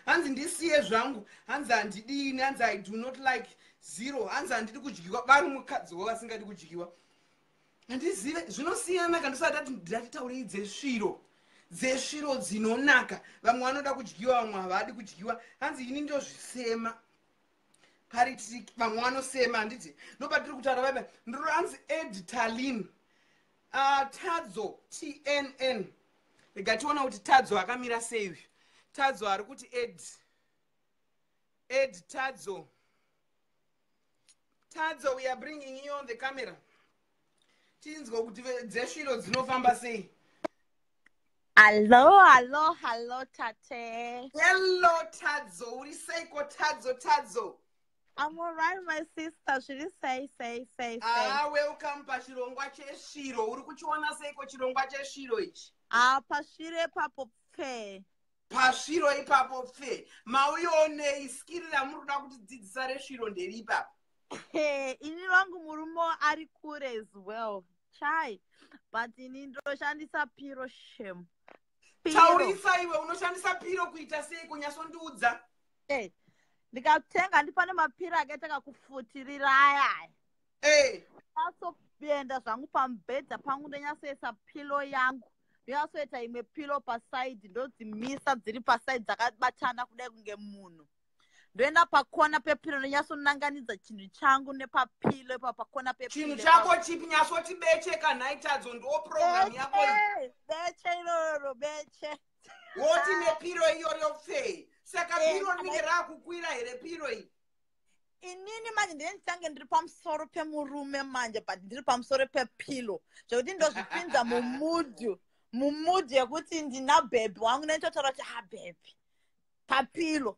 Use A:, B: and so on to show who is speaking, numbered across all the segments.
A: Hanzi ndisiye zvangu, hanzi handidini, hanzi I do not like zero, hanzi handidi kudyiwa. Vari mukadziwo vasingadi kudyiwa, handizive, zvinosiyana. Kandisati ati ndatitaurei dzesviro, dzesviro dzinonaka. Vamwe vanoda kudyiwa, vamwe havadi kudyiwa. Hanzi ini ndozvisema pari tiri, vamwe vanosema, handiti? Ndopatiri kutaura vaiva ndiro. Hanzi Ed Talin, Tadzo TNN. Rega tiona kuti Tadzo akamira sei uyu. Tadzo ari kuti Ed, Ed Tadzo. Tadzo, we are bringing you on the camera, tinzwe kuti dzesviro dzinofamba sei.
B: Hello, hello, hello, Tate.
A: Hello Tadzo, uri seiko Tadzo, Tadzo?
B: I'm all right, my sister. Should you say, say, say, say?
A: Ah, welcome pachirongwa chesviro. Uri kuchiona seiko chirongwa chesviro ichi?
B: Ah, pasviro ipapo pfe.
A: Pasviro ipapo pfe. Mauionei? Skiri ramuri kuda kutidzidzisa resviro nderi ipapo?
B: Hey, ini vangu murume ari kure as well. Chai. But ini ndoshandisa pillow, shem.
A: Pillow. Taurisa iwe, unoshandisa pillow kuita sei? Kunyatsondiudza.
B: Hey, ndikatenga, ndipane mapillow akaita kakufutirira aya. Nyatsoenda zvangu pamubhedha pangu, ndonyatsoisa pillow yangu, ndonyatsoita imwe pillow paside, ndodzimisa dziri paside dzakabatana kudai kunge munhu. Ndoenda pakona pepillow, ndonyatsonanganidza chinhu changu nepapillow ipapo, pakona.
A: Chinhu chako chipi? Nyatsoti beche kanhai Tadzo, ndo program yako iyi.
B: Beche iroro, beche.
A: Woti nepillow iyoyo pfei. Saka pillow rinenge raakukwira here, pillow iyi?
B: Inini manje ndine ndichange ndiri pamusoro pemurume manje, but ndiri pamusoro pepillow, zvekuti ndozvipinza mumood, mumood yekuti ndina baby wangu. Nenditotaura kuti, "Ha, baby," papillow.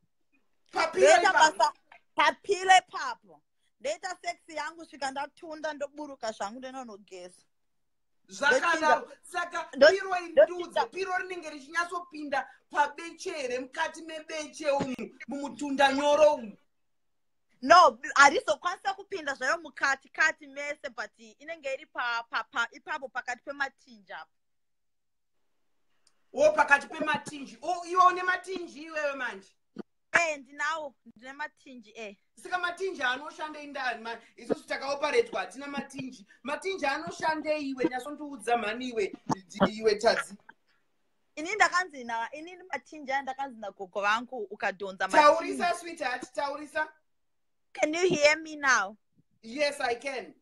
A: Papillow.
B: Ndoita
A: Ipapo.
B: basa papillow ipapo, ndoita sex yangu svika ndatunda, ndoburuka zvangu, ndinonogeza.
A: Zvakadaro. Saka pillow iri, ndiudze, pillow rinenge richinyatsopinda pabeche here, mukati mebeche umu, mumutunda nyoro umu?
B: No, harizokwanisa kupinda zvayo mukati kati mese, but inenge iri ipapo pakati pematinji apo.
A: O, pakati pematinji. O, iwe une matinji iwewe manje?
B: E, ndinawo, ndine matinji e.
A: Saka matinji anoshandei? Ndani isusu takaoparetwa, hatina matinji. Matinji anoshandei iwe? Nyatsondiudza mhani iwe, iwe Tadzi.
B: Ini ndakanzi na inini matinji aya, ndakanzi nagogo vangu ukadhonza matinji.
A: Taurisa, sweetheart, taurisa.
B: Can you hear me now?
A: Yes, I can.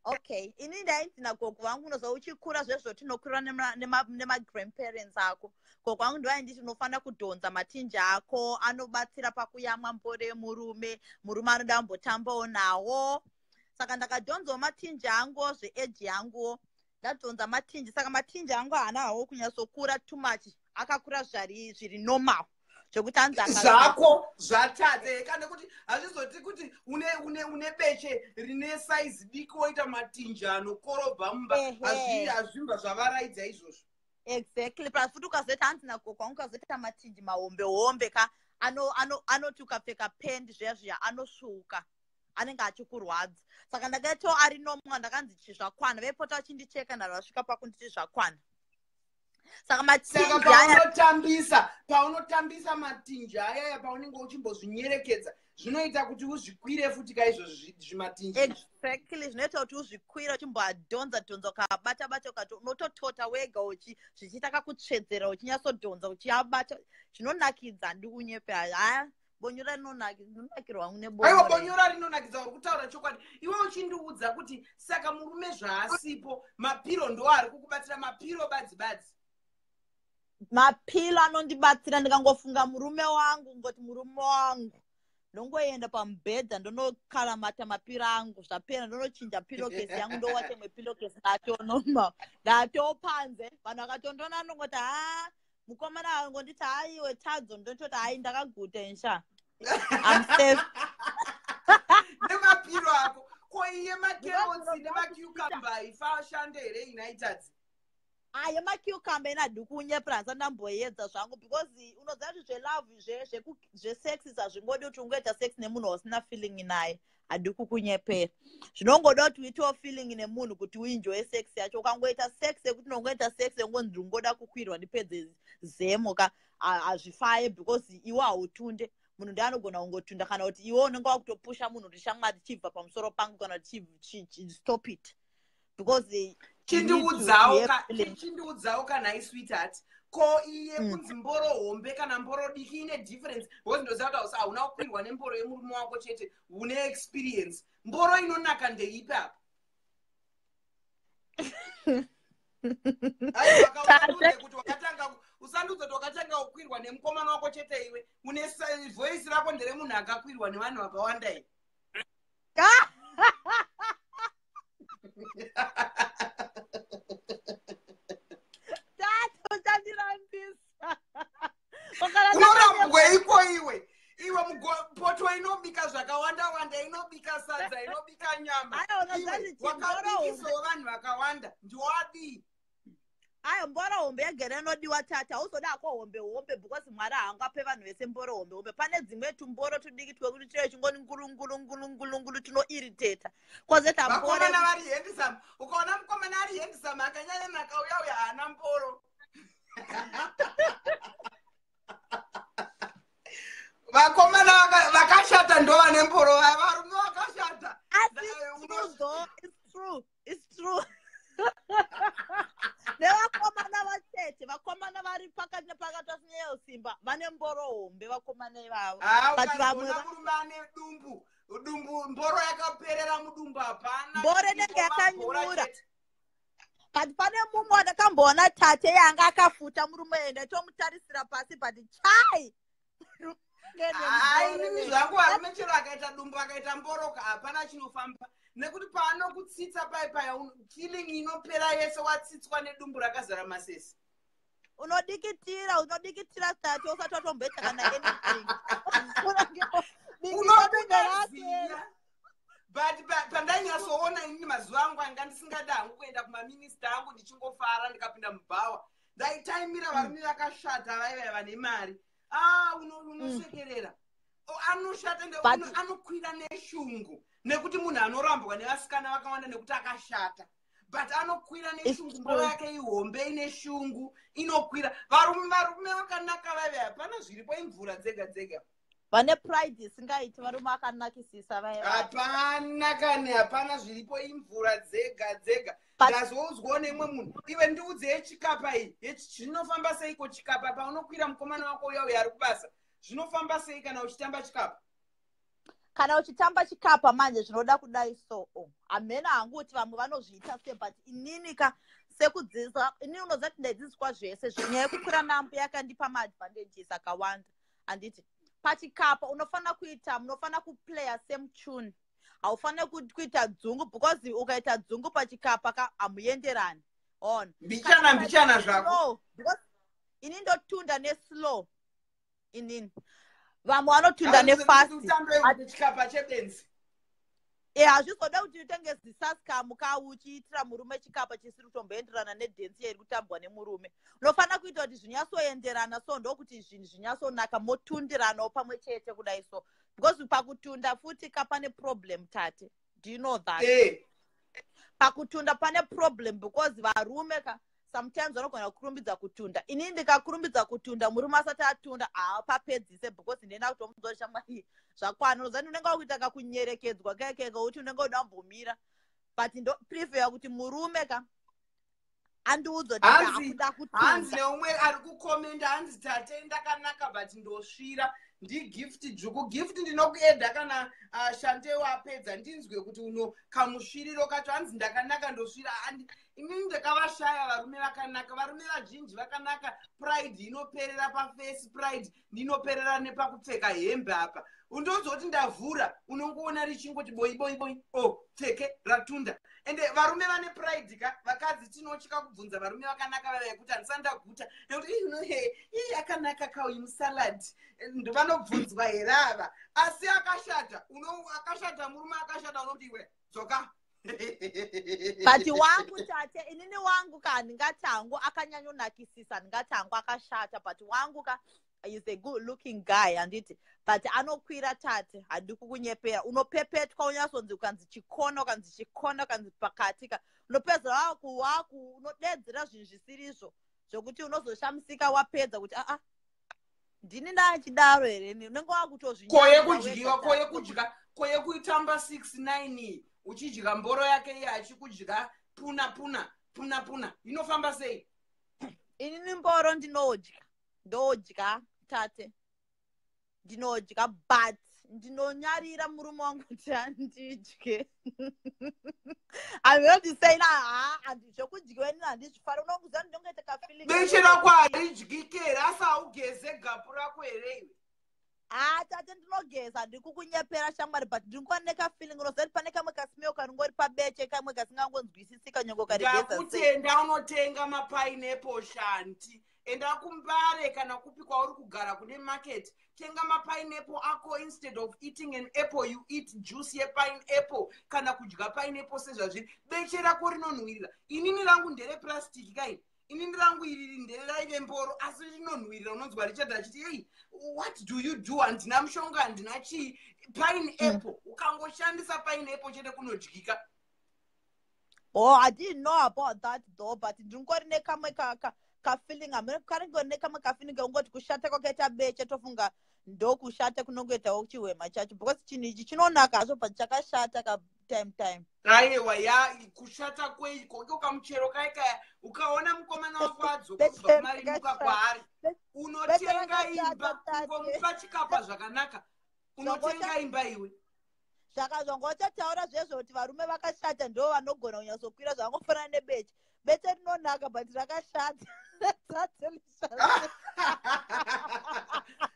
B: Okay, ini ndainzi nagogo vangu, unozva uchikura zvezvo tinokura nemagrandparents ako, gogo vangu ndovainditi unofanira kudhonza matinji ako, anobatsira pakuyamwa mboro yemurume, murume anoda kumbotambawo nawo. Saka ndakadhonzawo matinji angu zveeji yangu, ndadhonza matinji. Saka matinji angu haana hawo kunyatsokura too much, akakura zvari zviri normal, zvekuti hanzi
A: Zvako zvatadze kana kuti hazvizoti kuti une beche rine saizi diki woita matinji anokorobha mumba. Hazvimba zvavaraidza izvozvo.
B: Exactly. Plus futi ukazoita, hanzi nagogo wangu ukazoita matinji mahombe hombe ka, anoti ukapfeka pendi zviya zviya anosvuka, anenge achikurwadza. Saka ndakaitawo ari normal, ndakanzi chi zvakwana, vaipota vachindicheka nharo vasvika pakunditi zvakwana. Saka matinji
A: Saka paunotambisa matinji ayaya, paunenge uchimbozvinyerekedza, zvinoita kuti uzvikwire futi kaizvozvi zvimatinji?
B: Exactly, zvinoita kuti uzvikwire, uchimboadhonza dhonza, ukabata bata, ukati unototota wega uchi zvichiita kakutsvedzera, uchinyatsodhonza uchiabata, zvinonakidza. Handikunyepe, haya, bonyora rinonakirwa hangu.
A: Aiwa.
B: Nebonyora.
A: Bonyora rinonakidza, uri kutaura chokwadi iwe. Uchindiudza kuti saka murume zvaasipo, mapillow ndo ari kukubatsira, mapillow badzi badzi?
B: Mapillow anondibatsira. Ndikangofunga murume wangu, ngoti murume wangu, ndongoenda pamubhedha, ndonokalamata mapillow angu, zvapera, ndonochinja pillowcase yangu, ndowacha imwe pillowcase, ndatonoma, ndatopanze. Vanhu vakatondona anongoti, "Ha, mukomana," angonditi, "Haiwe Tadzo," ndototi, "Hai, ndakaguta insha, I'm safe."
A: Nemapillow ako. Ko iye macarrots nemacucumber ifa ashande here, inaitadzi?
B: Aye, macucumber ina kunyepera, handisati ndamboedza zvangu, because unoziva kuti zvelove, zvesex, hazvingodi kuti ungoita sex nemunhu wasina feeling naye. Hadi kukunyepera, zvinongoda kuti uitewo feeling nemunhu kuti uenjoye sex yacho. Ukangoita sex yekuti unongoita sex yekungonzi ndingoda kukwirwa, ndipedze zemo ka, hazvifaye, because iwe hautunde, munhu ndiye anogona kungotunda, kana kuti iwe unenge wakutopusha munhu kuti, "Shamwari, chibva pamusoro pangu," kana kuti, "Stop it," because
A: Chindiudzawo kana isweetheart, ko iye kunzi mboro hombe kana mboro diki ine difference? Because ndoziva kuti hauna kukwirwa nemboro yemurume wako chete, une experience. Mboro inonaka ndeipi apa? Aiwa, kuti wakatanga, usandudza kuti wakatanga kukwirwa nemukomana wako chete. Iwe une voice rako nderemunhu akakwirwa nevanhu vakawanda iyi.
B: Tato, chandirambisa.
A: Unorambweiko iwe? Iwe, poto inobika zvakawanda wanda, inobika sadza, inobika nyama. Wakabikisawo vanhu vakawanda, ndiwadii?
B: Ayo, mboro hombe yegere inodiwa, tata. Hauzoda hako hombe hombe, because Mwari haangape vanhu vese mboro hombe hombe. Pane dzimwe tumboro tudiki twekuti chiro chingoni nguru nguru nguru nguru nguru, tinoiriteta. Kwozoita
A: vakomana vari handsome. Ukaona mukomana ari handsome akanyanya naka, uya uya haana mboro. Vakomana vakashata ndo vane mboro, varume vakashata.
B: It's true, it's true. Nevakomana vatete, vakomana vari pakati nepakati vasinyanyo simba, vane mboro hombe, vakomana ivavo.
A: But vamwe, murume ane dumbu dumbu, mboro yakaperera mudumbu, hapana.
B: Mboro inenge yakanyura, but pane mumwe wandakamboona, tate, yanga akafuta murume, ende tomutarisira pasi, but chai.
A: Hai, inini zvangu varume chero akaita dumbu, akaita mboroka, hapana chinofamba, nekuti paanokutsitsa paipaya, feeling inopera yese, watsitswa nedumbu rakazara masesi.
B: Unodikitira, unodikitira, tate, usati watomboita kana anything.
A: Unobuda. But pandainyatsoona inini, mazuva angu anga ndisingada hangu kuenda kumaminista angu, ndichingofara, ndikapinda mubhawa, ndaitaimira varume vakashata vaivai vane mari. A, unosekerera, anoshata, anokwira neshungu, nekuti munhu anorambwa nevasikana vakawanda nekuti akashata, but anokwira neshungu, mboro yake ihombe, ine shungu, inokwira. Varume vakanaka vaive, hapana zviripo, imvura dzega dzega.
B: Vane pride isingaiti, varume akanakisisa.
A: Hapana kani, hapana zviripo, imvura dzega dzega. Ndazoudzwawo nemwe munhu. Iwe, ndiudze yechikapa iyi, zvinofamba seiko chikapa? Paunokwira mukomana wako uya uyo ari kubasa, zvinofamba sei kana uchitamba chikapa?
B: Kana uchitamba chikapa manje, zvinoda kudai. So hamena hangu kuti vamwe vanozviita sei, but inini ka, sekudzidzisa inini, unoziva kuti ndaidzidziswa zvese. Zvenyaya yekukwira nambo yakandipa maadvantages akawanda, handiti? Pachikapa unofanira kuita, munofanira kuplaya same tune. Haufaniri kuita dzungu, because ukaita dzungu pachikapa ka, hamuenderani on.
A: Mbichana mbichana zvako.
B: Ini ndotunda neslow inini, vamwe vanotunda nefast.
A: Chikapa chebenzi.
B: E, hazvizoda kuti utenge zisaskamu ka, uchiitira murume chikapa chisiri kutomboenderana nedhensi yairi kutambwa nemurume. Unofanira kuita kuti zvinyatsoenderana, so ndokuti zvinhu zvinyatsonaka, motundiranawo pamwe chete kudai. So because pakutunda futi ka, pane problem, tate. Do you know that? Pakutunda pane problem, because varume ka, sometimes vanogona kukurumbidza kutunda. Inini ndikakurumbidza kutunda murume asati atunda, haapapedzise, because ndenda kutomuudza kuti, "Shamwari, zvakwana." Unoziva unenge wakuita kakunyerekedzwa keke kekuti unenge uda kumbomira, but ndoprefer kuti murume ka andiudza kuti
A: Hanzi
B: ndakuda
A: hanzi
B: kutunda.
A: Neumwe ari kukomenda, hanzi, "Tate, ndakanaka but ndosvira." NdiGift Dzvuku. Gift, ndinokuedha kana Shante wapedza, ndinzwe kuti uno kamusviriro kacho. Hanzi, "Ndakanaka, ndosvira." Inini ndakavashaya varume vakanaka. Varume vazhinji vakanaka, pride inoperera paface, pride ndinoperera nepakupfeka hembe apa. Undozoti ndavhura, unongoona richingoti boi boi boi, o oh, pfeke ratunda. Ende varume vane pride ka. Vakadzi tinotya kubvunza varume vakanaka vava yekuti, "Handisati ndaguta," nekuti ii ii akanaka kauyu musalad. Ndovanobvunzwa here ava? Asi akashata, akashata, murume akashata, unoti, "Iwe, dzoka."
B: But wangu, tate, inini wangu ka, handingati hangu akanyanyonakisisa, handingati hangu akashata, but wangu ka is a good looking guy, handiti? But anokwira, tate, handi kukunyepera. Unopepetwa, unyatsonzi ukanzi chikona, ukanzi chikona, ukanzi pakati ka, unopedza waku waku unodedzera zvinhu zvisirizvo, zvokuti unozoshamisika wapedza kuti, "Aa, ndini ndachidaro here?" Ni unenge wakutozvinyarira.
A: Ko yekudyiwa?
B: Wega.
A: Ko yekudya? Ko yekutamba 69 uchidya mboro yake, iye achikudya puna puna puna puna, inofamba sei?
B: Inini mboro ndinodya, ndodya, tate, ndinodya, but ndinonyarira murume wangu kuti andidye. Handinondisei, ha, zvekudyiwa inini handizvifari. Unonguziva, ndinongoita kafeeling.
A: Beche rako haridyike here? Asi haugeze gapu rako here iwe?
B: Ha, tate, ndinogeza, handiri kukunyepera, shamwari, but ndingori nekafeeling. Unoziva kuti pane kamwe kasmell kanongori pabeche, kamwe kasingangonzwisisika nyongo karigeza sei.
A: Ndakutenda. Unotenga mapineapple, shanti. Enda kuMbare kana kupi kwauri kugara kune market, tenga mapineapple ako. Instead of eating an apple, you eat juice yepineapple kana kudya pineapple sezvazviri. Beche rako rinonhuhwirira. Inini rangu nderepurastiki kaini. Inini rangu iriri ndereraive mboro, asi rinonhuhwirira. Unonzwa Richard achiti, "Ei, what do you do?" Handina mushonga, handina chii. Pineapple, ukangoshandisa pineapple chete, kunodyika.
B: Oh, I didn't know about that though, but ndingori nekamwe kafeeling, hamene karingori nekamwe kafeeling kekungoti kushata kwakaita beche, tofunga ndokushata kunongoitawo chihwema chacho, because chinhu ichi chinonaka hazvo, but chakashata ka time time.
A: Aiwa, ya, kushata kweiko? Iko kamuchero kai kaya, ukaona mukomana wako adzoka kubva kumarimuka kwaari, unotenga
B: rakashata,
A: imba.
B: Tate.
A: Ungomupa chikapa zvakanaka, unotenga imba iwe.
B: Saka zvongototaura zvezvo kuti varume vakashata ndo vanogona kunyatsokwira, zvangofanana nebeche. Beche rinonaka, but rakashata. Tate, rishata.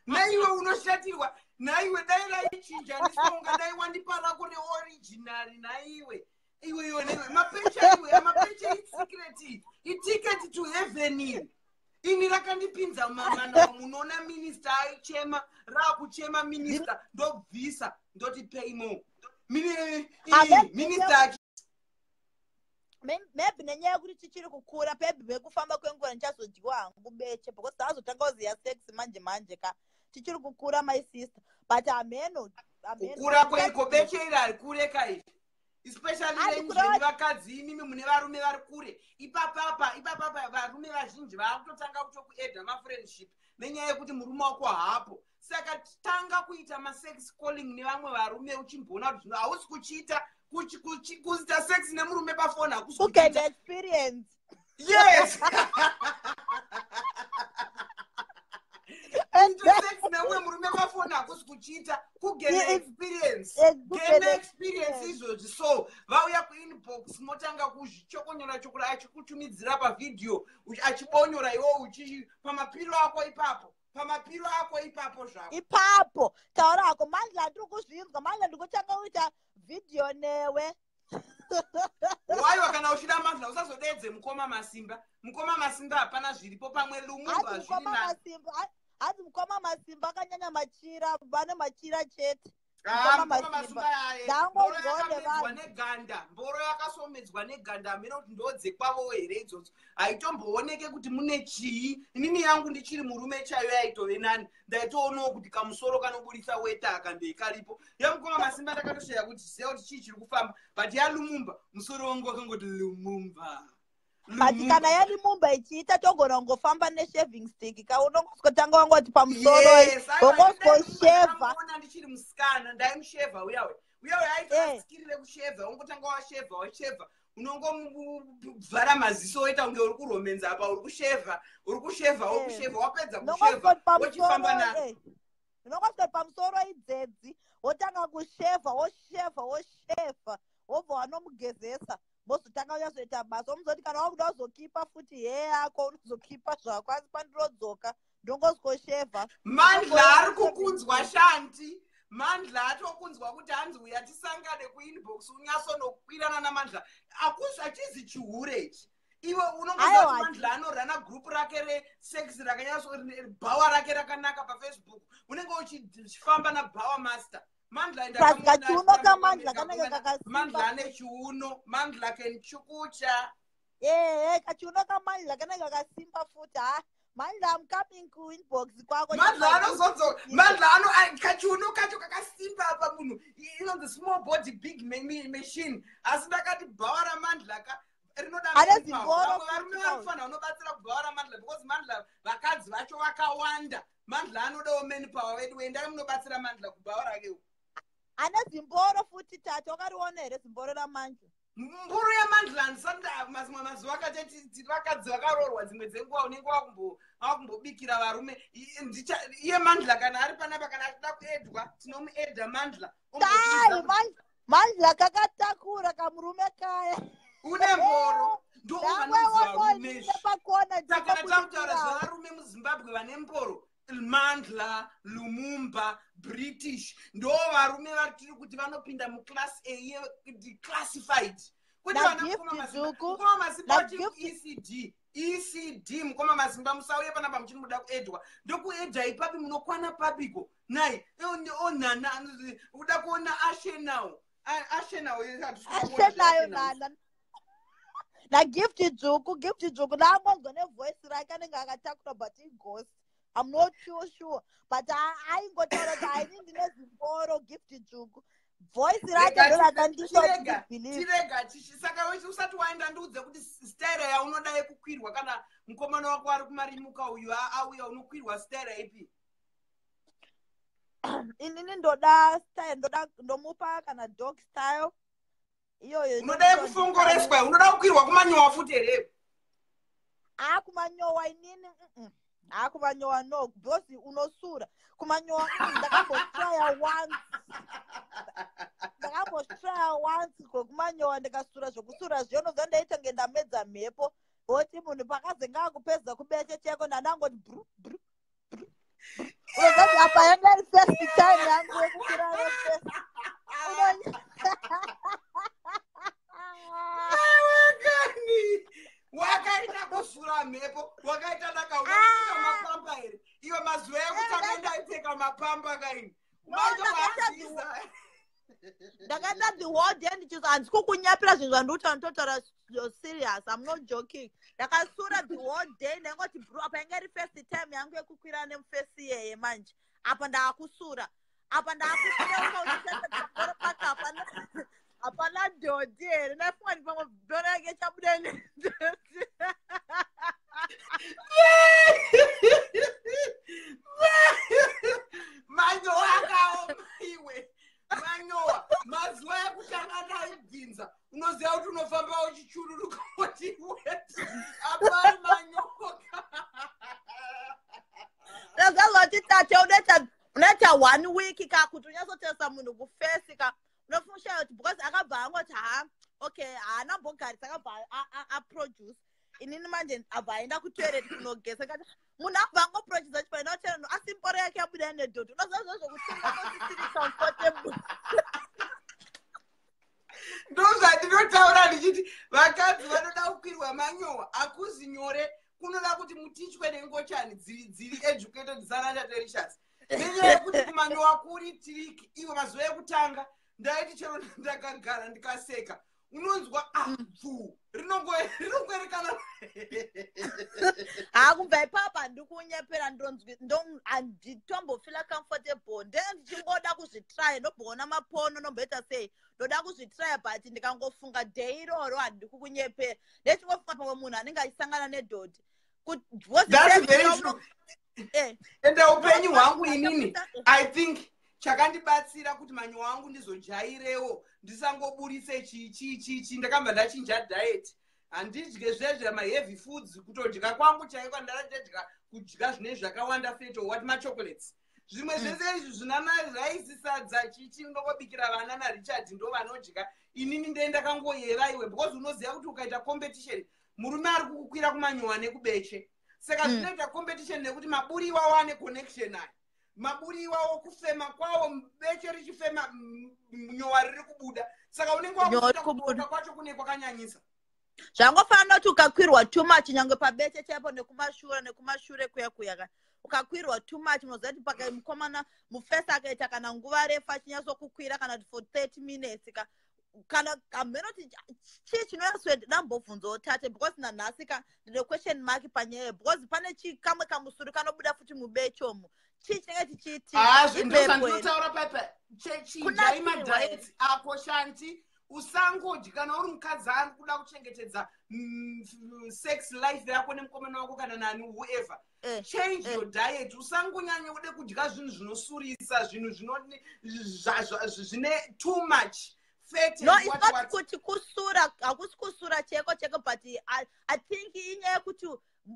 A: Naiwe unoshatirwa naiwe. Dai raichinja ndisonga, dai wandipa rako reoriginal. Naiwe, iwe, iwe, naiwe, mapecha iwe, mapecha isecret, iticket to heaven iri. Ini rakandipinza mamana. Munoona minista aichema, raakuchema minista, ndobvisa, ndoti pay more. Minista achi
B: Maybe nenyaya yekuti tichiri kukura, maybe mekufamba kwenguva ndichazodyiwa hangu beche, because taazotanga kuziya sex manje manje ka. Tichiri kukura, my sister, but hameno, hameno.
A: Kukura kweiko? Beche iri harikureka iri, especially
B: Ari
A: renyu.
B: kureva-
A: Zvenyu vakadzi imimi mune varume vari kure, ipapapa ipapapa varume vazhinji vaakutotanga kutokuedha mafriendship nenyaya yekuti murume wako haapo. Saka tanga kuita masex calling nevamwe varume, uchimboona kuti zvino hausi kuchiita kuita sex nemurume pafoni, hakusi
B: Kugain
A: kuchiita.
B: experience.
A: Yes,
B: And
A: kuita sex neumwe murume pafoni hakusi kuchiita, kugaina experience.
B: Kugain
A: Gain experience.
B: Experience.
A: Izvozvi so vauya kuinbox, motanga kuzvichokonyora chokora, achikutumidzira pavhidhiyo, achibonyora, iwo uchi pamapiro ako ipapo, pamapiro ako ipapo zvako.
B: Ipapo taura hako, Mandla, ndiri kuzvinzwa, Mandla, ndikutanga kuita vhidhiyo newe.
A: Waiwa, kana uchida Mandla, usazodedze mukoma Masimba. Mukoma Masimba hapana zviripo, pamwe Lumumba.
B: Hanzi
A: Zviri
B: mukoma
A: nani.
B: Masimba, hanzi mukoma Masimba akanyanya machira, vane machira chete.
A: Ah,
B: Mukoma
A: mukoma
B: Masimba.
A: Masimba aye,
B: Ndangonzwawo
A: mboro yakamedzwa
B: nevanhu.
A: neganda, mboro yakasomedzwa neganda. Hamene kuti ndodzekwavowo here idzodzo, haitombooneke kuti mune chii. Inini yangu ndichiri murume chaiyo yaitove nani, ndaitoonawo kuti kamusoro kanobudisa weta aka ndeikaripo. Yamukoma Masimba ndakatosheya kuti ziya kuti chii chiri kufamba, but yaLumumba musoro wangu wakangoti Lumumba.
B: But
A: Lumumba.
B: kana yaLumumba ichiita, togona kungofamba neshaving stick ka, unongosvotanga wangoti pamusoro,
A: Yes, aiwa,
B: wongoshevha.
A: ndakamuona ndichiri musikana, ndaimushevha uyawe uyawe. Aitoasikiri rekushevha, ungotanga washevha, washevha, unongomuvhara maziso, woita kunge uri kuromenza apa uri kushevha, uri kushevha, uri kushevha, wapedza kushevha,
B: unongosvoti
A: wochifamba
B: pamusoro
A: naro.
B: Unongosvoti pamusoro idzedzi, wotanga kushevha, woshevha, woshevha, wobva wanomugezesa, mozotanga unyatsoita basa. Womuzoti kana wakuda kuzokipa futi hee yako, unozokipa zvako, asi pandirodzoka ndongozikoshevha.
A: Mandla ari kukunzwa, shanti. Mandla atokunzwa kuti hanzi uya tisangane kuinbox, unyatsonokwirana naMandla. Akuzi achizi chihure ichi, iwe unongoziva
B: Aiwa,
A: kuti Mandla anorana gurupu rake resex rakanyatso, bhawa rake rakanaka paFacebook, unenge uchifamba nabhawa master. Mandla.
B: Plus kachiuno kaMandla kanenge kakasimba.
A: Mandla ane chiuno. Mandla can chukucha.
B: Ehe, kachiuno kaMandla kanenge kakasimba futi. Ha, Mandla, I'm coming kuinbox kwako.
A: Mandla anozodzoka. Mandla ano kachiuno kacho kakasimba. Apa munhu inonzi small body, big machine. Asi ndakati bhawa raMandla ka rinoda
B: Ane
A: manpower.
B: zimboro
A: Vamwe varume
B: futi.
A: vanofanira unobatsira kubhawa raMandla, because Mandla vakadzi vacho vakawanda. Mandla anodawo manpower vedu. Endai munobatsira Mandla kubhawa rake uko.
B: Ane zimboro futi. Tate, wakariona here zimboro raMandla?
A: Mboro yaMandla handisati. Mamwe mazuva akati vakadzi vakaroorwa, dzimwe dzenguva unenge wakumbobikira varume. Iye Mandla kana ari panapa, kana achida kuedwa, tinomuedha Mandla.
B: Tai Mandla kakatakura kamurume kaya.
A: Une mboro.
B: Ndamwe pakona.
A: Saka takutaura zvevarume muZimbabwe vane mboro, Mandla, Lumumba, British, ndo varume vatiri kuti vanopinda muclass A, classified. Kuti
B: Mukoma
A: Masimba ecd ecd mukoma Masimba, musauye panapa muchinoda kuedwa. Ndokuedha ipapi? Munokwana papiko nai? Onana uda kuona Arsenal, Arsenal.
B: Arsenal nana naGift Dzvuku. Gift Dzvuku ndaangonzwa nevoice rake, anenge akatakura, but ighost, I'm not too sure, but aingotaura kuti aini ndine zimboro. Gift Dzvuku, voice rake
A: ndorakanditotirega. Saka usati waenda, ndiudze kuti staira yaunoda yekukwirwa kana mukomana wako ari kumarimuka uyu auya, unokwirwa staira ipi?
B: Inini ndoda style, ndoda ndomupa kana dog style iyoyo.
A: Unoda yekufongoreswa? Unoda kukwirwa kumanyowa futi here?
B: Akumanyowa inini hakumanyowa no, because unosura kumanyowa. Ndakambotraya once, ndakambotraya once kwekumanyowa, ndikasura zvokusura zviyo. Unobva ndaita nge ndamedza mhepo, oti munhu pakazenge akupedza kubeche cheko, ndandangoti bru bru bru. Unozati apa yanga iri first time yangu yekukura nefirst.
A: Kani wakaita kusura mhepo, wakaita daka mapamba here iwe? Mazuva ekutanga ndaipfeka mapamba kaini.
B: Ndakaita the whole day ndichizo. Handisi kukunyapira zvinhu zvandikuta, nditotaura serious, I'm not joking. Ndakasura the whole day, ndaingoti bro. Apa inge iri first time yangu yekukwira nemufesi iyeye. Manje apa ndaakusura, apa ndaakusura paka hapana, hapana dhodhi here? Ndafunga ndi pamwe dhora yake chabuda nedhodhi.
A: Manyowa akaoma iwe. Manyowa mazuva ekutanga ndaibvinza, unoziva kuti unofamba uchichururuka kuti weti apari manyoka.
B: Ndazazoti tate, unoita one week ka kuti unyatsotesa munhu kufesi ka. Unofunshaya kuti because akabva angoti ha, okay, haana mbogarisa, akabva aproduce. Inini manje abva aenda kutoilet kunogesa kati munhu abva angoproduce achipaenda kutoilet, asi mboro yake yabuda nedhodhi. Unoziva zvozvo kuti ungangosisiri comfortable.
A: Ndozvandinotaura ndichiti vakadzi vanoda kukwirwa manyowa hakuzi nyore. Kunoda kuti mutichwe nengochani dziri educated sanaTatelicious, nenyaya yekuti kumanyowa kuri tricky iwe. Mazuva ekutanga ndaiti chero ndakagara ndikaseka, unonzwa apfu rinongoerekana.
B: Hakubva ipapa handikunyepera, handitombofila comfortable. Ndee ndichingoda kuzvitrya, ndomboona mapono, nomboita sei, ndoda kuzvitrya, but ndikangofunga day iroro, handidi kukunyepera, ndechingofunga pamwe munhu anenge achisangana nedhodhi.
A: That's very true. Ende upenyu hwangu inini, I think chakandibatsira kuti manyowa angu ndizojairewo, ndisangoburise chii chii chii chii, ndakabva ndachinja diet. Handidye zvezve maheavy foods. Kutodya kwangu chaiko ndadya kudya zvine zvakawanda, fat or what, machocolates, zvimwe zvese izvi zvinana raisi, sadza, chichi. Ndongobikira vana naRichard, ndo vanodya. Inini ndee ndakangoyeva iwe, because unoziva kuti ukaita competition, murume ari kukukwira kumanyowa nekubeche, saka zvinoita competition nekuti maburi iwawo ane connection aya. Maburi iwawo kufema kwawo, beche richifema, nyowa riri kubuda, saka unenge wakuita kwacho kune kwakanyanyisa.
B: Zvangofanira kuti ukakwirwa too much, nyange pabeche chaipo, nekumashure, nekumashure kuya kuya ka. Ukakwirwa too much, unoziva kuti paka mukomana mufesi akaita kana nguva refu achinyatsokukwira, kana kuti for 30 minutes ka, kana hameno kuti chii chinonyatsoenda. Dambobvunzawo tate, because nanhasi ka ndine question mark panyaya, because pane kamwe kamusuri kanobuda futi mubechomo. Chii chinenge chichiitika?
A: Ndozvandinotaura paipa, chinjai madiets ako, Shanti. Usangodyi kana uri mukadzi ari kuda kuchengetedza sex life yako nemukomana wako kana nani, whoever, change your diet. Usangonyanya ude kudya zvinhu zvinosurisa, zvinhu zvine too much fat.
B: No, it's not kuti kusura, hakusi kusura cheko cheko, but I think inyaya yekuti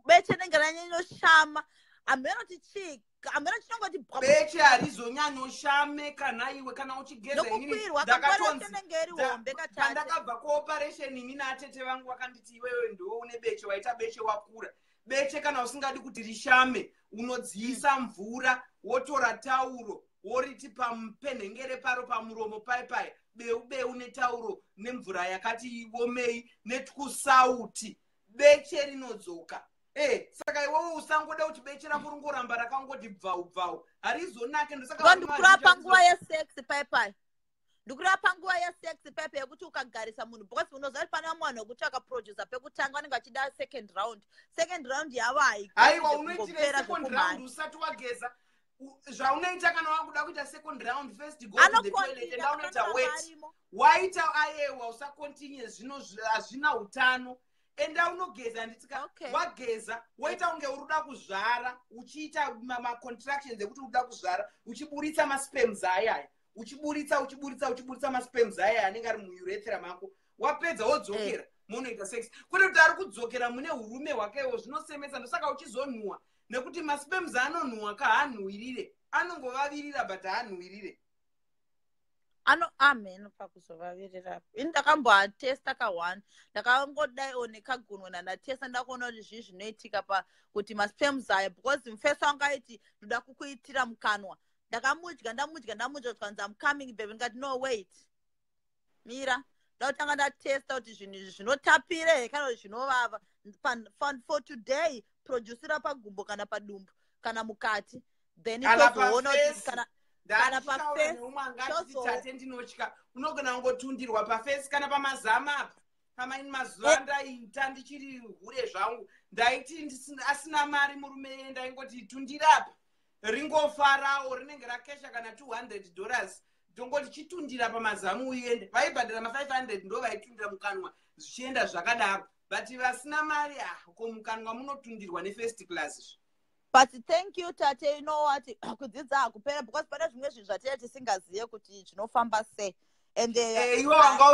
B: beche rinenge ranyanyoshama. Hameno kuti chii, hameno chinongoti.
A: Beche harizonyanyoshame kana iwe kana uchigeza.
B: Nokukwirwa kanenge iri hombe.
A: Pandakabva kuoperation ini naatete vangu vakanditi, "Iwewe ndiwe une beche, waita beche wakura." Beche kana usingadi kuti rishame, unodziisa mvura, wotora tauro, woriti papenhengere paro, pamuromo pai pai, beu beu netauro nemvura yakati womei netkusauti, beche rinodzoka. Saka iwewe usangoda kuti beche rako ringoramba rakangoti bvau bvau, harizonake.
B: Ndosaka ndikurapa nguva yesex pai pai, ndikurapa nguva yesex paipai yekuti ukagarisa munhu, because unoziva kuti pane vamwe vanhu vekuti vakaprodusa pekutanga vanenge vachida second round. Second round yavo.
A: Haiwa, unoitire second round usati wageza? Zvaunoita kana wakuda kuita second round, first go to the toilet, enda unoita wet, waita. Ayewa, usacontinue, zvino hazvina utano. Enda unogeza, handitika? Wageza, woita kunge uri kuda kuzvara, uchiita macontractions ekuti uri kuda kuzvara, uchiburitsa masperms ayaya, uchiburitsa, uchiburitsa, uchiburitsa masperms ayaya anenge ari muurethra mako. Wapedza, wodzokera, munoita sex. Kwete kuti ari kudzokera mune urume hwakewo, zvinosemesa. Ndosaka uchizonhuhwa, nekuti masperms anonhuhwa ka, haanhuhwirire, anongovavirira, but haanhuhwirire.
B: Ano amen pakuzovavirira. Ini ndakamboatesta ka1, ndakangodaiwo nekagunwe ndandatesta, ndakuona kuti zvii zvinoitika pa kuti masperms aya, because mufesi wangu aiti, "Ndoda kukuitira mukanwa." Ndakamudya, ndamudya, ndamudya, zvikanzi, "Am coming, baby." Ndikati, "No, wait, mira, ndakutanga ndatesta kuti zvinhu izvi zvinotapira here kana kuti zvinovava. For today, producira pagumbo kana padumbu kana mukati, then tozoona kuti kana paface."
A: Neumwe angati, "Tate, ndinotya." Unogona kungotundirwa paface kana pamazama apa. Pamaini mazuva ndaita ndichiri hure zvangu, ndaiti asina mari murume iye, ndaingoti, "Tundirapa." Ringofarawo, rinenge rakesha kana $200, tongoti, "Chitundira pamazamu uende." Vaibhadhara ma500 ndo vaitundira mukanwa, zvichienda zvakadaro. But vasina mari, ah, ko mukanwa munotundirwa nefirst class.
B: But thank you, tate. You know what, kudzidza hakupera, because pane zvimwe zvinhu zvatinge tisingazive kuti zvinofamba sei and
A: Iwe wanga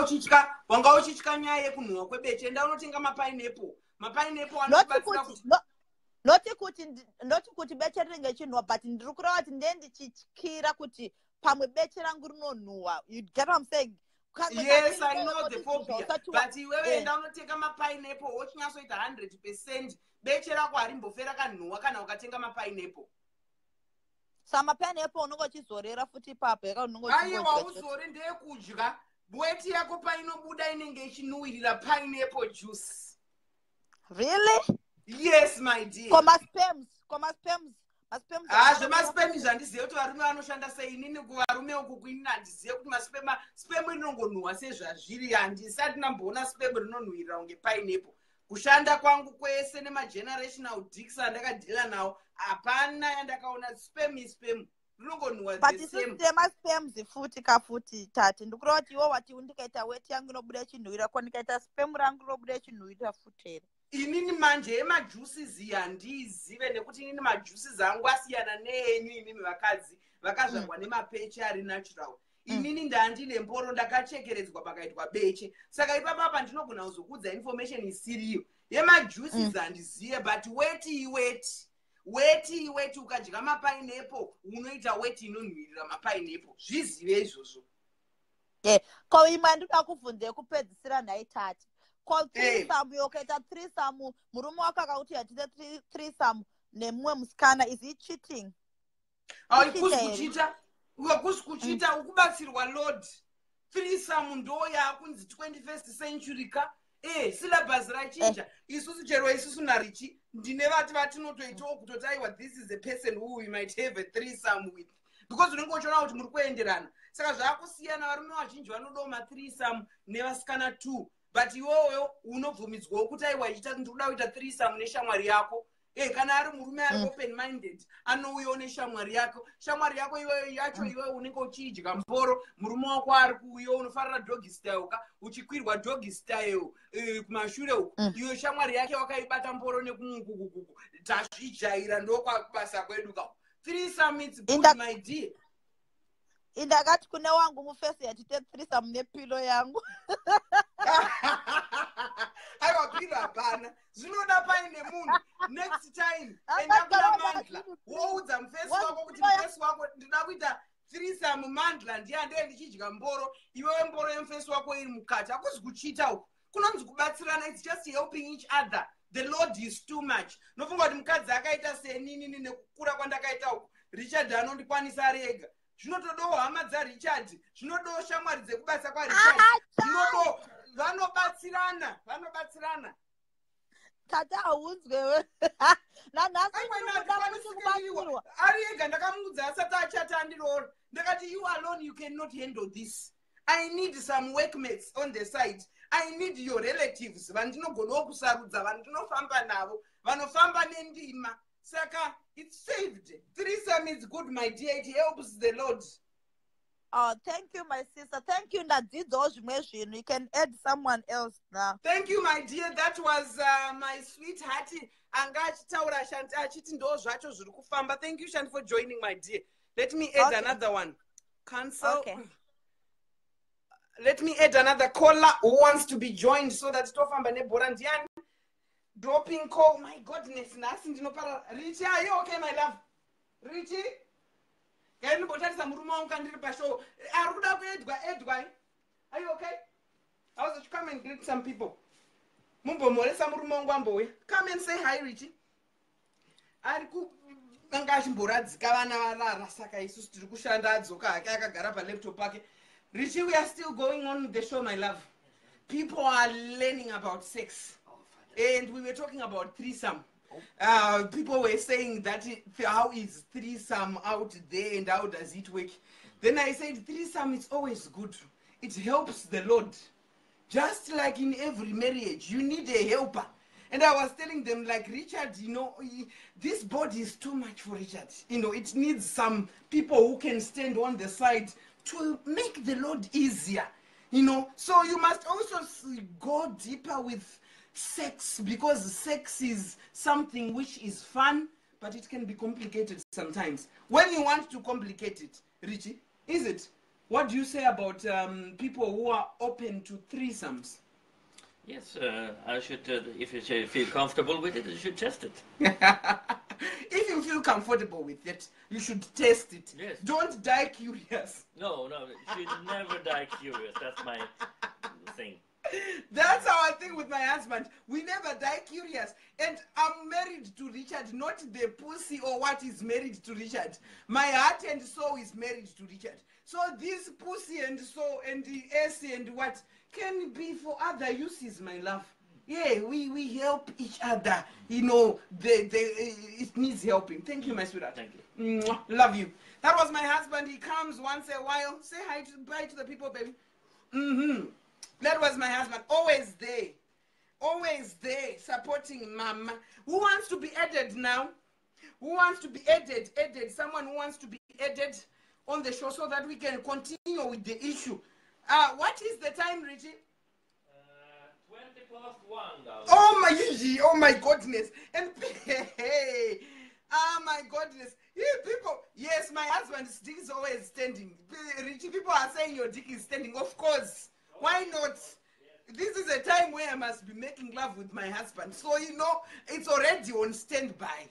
A: uchitya nyaya yekunhuhwa kwebeche. Enda unotenga mapineapple, mapineapple anobatsira kuti
B: Noti kuti beche rinenge chinhuhwa, but ndiri kureva kuti ndee ndichityira kuti pamwe beche rangu rinonhuhwa. You get what I'm saying?
A: Yes, I know the phobia, but iwewe enda unotenga mapineapple, wochinyatsoita 100%, beche rako harimbofe rakanhuhwa kana ukatenga mapineapple.
B: Sa mapineapple unonge uchizorera futi ipapo?
A: Aiwa, uzore ndeyekudya. Weti yako painobuda inenge ichinuwirira pineapple juice.
B: Really?
A: Yes, my dear.
B: Komasperms, komasperms, masperms?
A: Ha, zvemasperms handizive kuti varume vanoshanda sei. Inini kuvarume uku kuinini handizive kuti masperm, sperm rinongonhuhwa sezvazviri. Handisati ndamboona sperm rinonhuhwirira kunge pineapple. Kushanda kwangu kwese nemagenerational dicks andakadhila nawo, hapana yandakaona. Sperm isperm, rinongonhuhwa.
B: But isusu temasperms futi kafuti, tate, ndikureva kuti iwo wati ndikaita weti yangu inobuda ichinhuhwira, ko ndikaita sperm rangu rinobuda ichinhuhwirira futi here?
A: Inini manje yemajuices handiizive, nekuti inini majuices angu asiyana neenyu imimi vakadzi vakazvarwa nemapeche ari natural. Inini ndandine mboro, ndakachekeredzwa pakaitwa beche, saka ipapapa ndinogona kuzokudza information isiriyo. Yemajuices handizive, but weti iweti, weti iweti. Ukadya mapineapple unoita weti inonhuhwirira mapineapple, zvizive izvozvo.
B: Ko imwe andinoda kubvunza yekupedzisira, nhai tate, ko threesome, ukaita threesome, murume wako akakuti hatite threesome nemumwe musikana, is he cheating?
A: Haikusi kucheata, hakusi kucheata, ukubatsirwa. Lord, threesome ndo yakunzi 21st century ka. Syllabus rachinja. Isusu chero isusu naRichi, ndine vati vatinotoitawo kutoti, aiwa, this is a person who we might have a threesome with, because unenge uchiona kuti muri kuenderana. Saka zvaakusiyana. Varume vazhinji vanodawo mathreesome nevasikana two, but iwoyo unobvumidzwawo kuti, aiwa, ichita ndikuda kuita threesome neshamwari yako. Kana ari murume ari open minded, anouyawo neshamwari yako. Shamwari yako iweyo yacho, iweyo unenge uchiidya mboro, murume wako ari kuuya, unofarira doggy style ka, uchikwirwa doggy style kumashure uku. Iyo shamwari yake wakaibata mboro nekumukukukuku. Tazvijaira, ndokwabasa kwedu ka. Threesome, it's good, my dear.
B: Indakati kune wangu mufesi, yachite threesome nepillow yangu.
A: Aiwa, pillow hapana, zvinoda paine munhu. Next time enda kuna Mandla, woudza mufesi wako kuti, mufesi wako, ndinoda kuita threesome. Mandla ndiye ndee ndichidya mboro, iwewe mboro yemufesi wako iri mukati. Hakuzi kuchita uku, kunonzi kubatsirana. It's just helping each other. The load is too much. Nofunga kuti mukadzi akaita seninini, nekukura kwandakaita uku, Richard anondikwanisa ari ega? Zvinotodawo hama dzaRichard, zvinodawo shamwari dzekubasa kwaRichard, zvinodawo vanobatsirana, vanobatsirana.
B: Tata, haunzwewe nanhasi kubatsirwa.
A: Ari ega. Ndakamuudza asati achati andiroora, ndakati, "You alone, you cannot handle this. I need some workmates on the side. I need your relatives vandinogonawo kusarudza, vandinofamba navo, vanofamba nendima." Saka it's saved. Threesome is good, my dear. It helps the load.
B: Oh, thank you, my sister. Thank you. Ndadzidzawo zvimwe zvinhu. You can add someone else now.
A: Thank you, my dear. That was my sweetheart anga achitaura, Shanti, achiti ndo zvacho zviri kufamba. Thank you, Shanti, for joining, my dear. Let me add another one. Cancel.
B: Okay.
A: Let me add another caller who wants to be joined so that tofamba nebhora. Ndiani dropping call? My goodness, nhasi ndinopara. Richi, are you okay, my love? Richi, gai ndimbotarisa murume wangu kandiri pashow. Ari kuda kuedwa edwa. Are you okay? How's it? Come and greet some people. Mumbomhoresa murume wangu ambouya. Come and say hi, Richi. Ari anga achimboradzika vana varara, saka isusu tiri kushanda. Adzoka hake, akagara palaptop pake. Richi, we are still going on the show, my love. People are learning about sex and we were talking about threesome. People were saying that how is threesome out there and how does it work? Then I said threesome is always good. It helps the load. Just like in every marriage, you need a helper. And I was telling them, like Richard, this body is too much for Richard. It needs some people who can stand on the side to make the load easier. So you must also go deeper with sex, because sex is something which is fun, but it can be complicated sometimes when you want to complicate it. Richie, is it? What do you say about people who are open to threesomes?
C: Yes, I should. If you say feel comfortable with it, you should test it.
A: If you feel comfortable with it, you should test it.
C: Yes.
A: Don't die curious.
C: No, you should never die curious. That's my thing.
A: That's our thing with my husband. We never die curious. And I'm married to Richard, not the pussy or what is married to Richard. My heart and soul is married to Richard. So this pussy and soul and the S and what can be for other uses, my love. Yeah, we help each other. It needs helping. Thank you, my sweetheart.
C: Thank you.
A: Mwah. Love you. That was my husband. He comes once a while. Say hi to, bye to the people, baby. That was my husband. Always there. Always there, supporting mama. Who wants to be added now? Who wants to be added? Added. Someone who wants to be added on the show so that we can continue with the issue. What is the time, Richie?
C: 1:20 now.
A: Oh my, oh my goodness. And hey, ah, my goodness. You people, yes, my husband's dick is always standing. Richie, people are saying your dick is standing. Of course. Why not? This is a time where I must be making love with my husband. So, it's already on standby.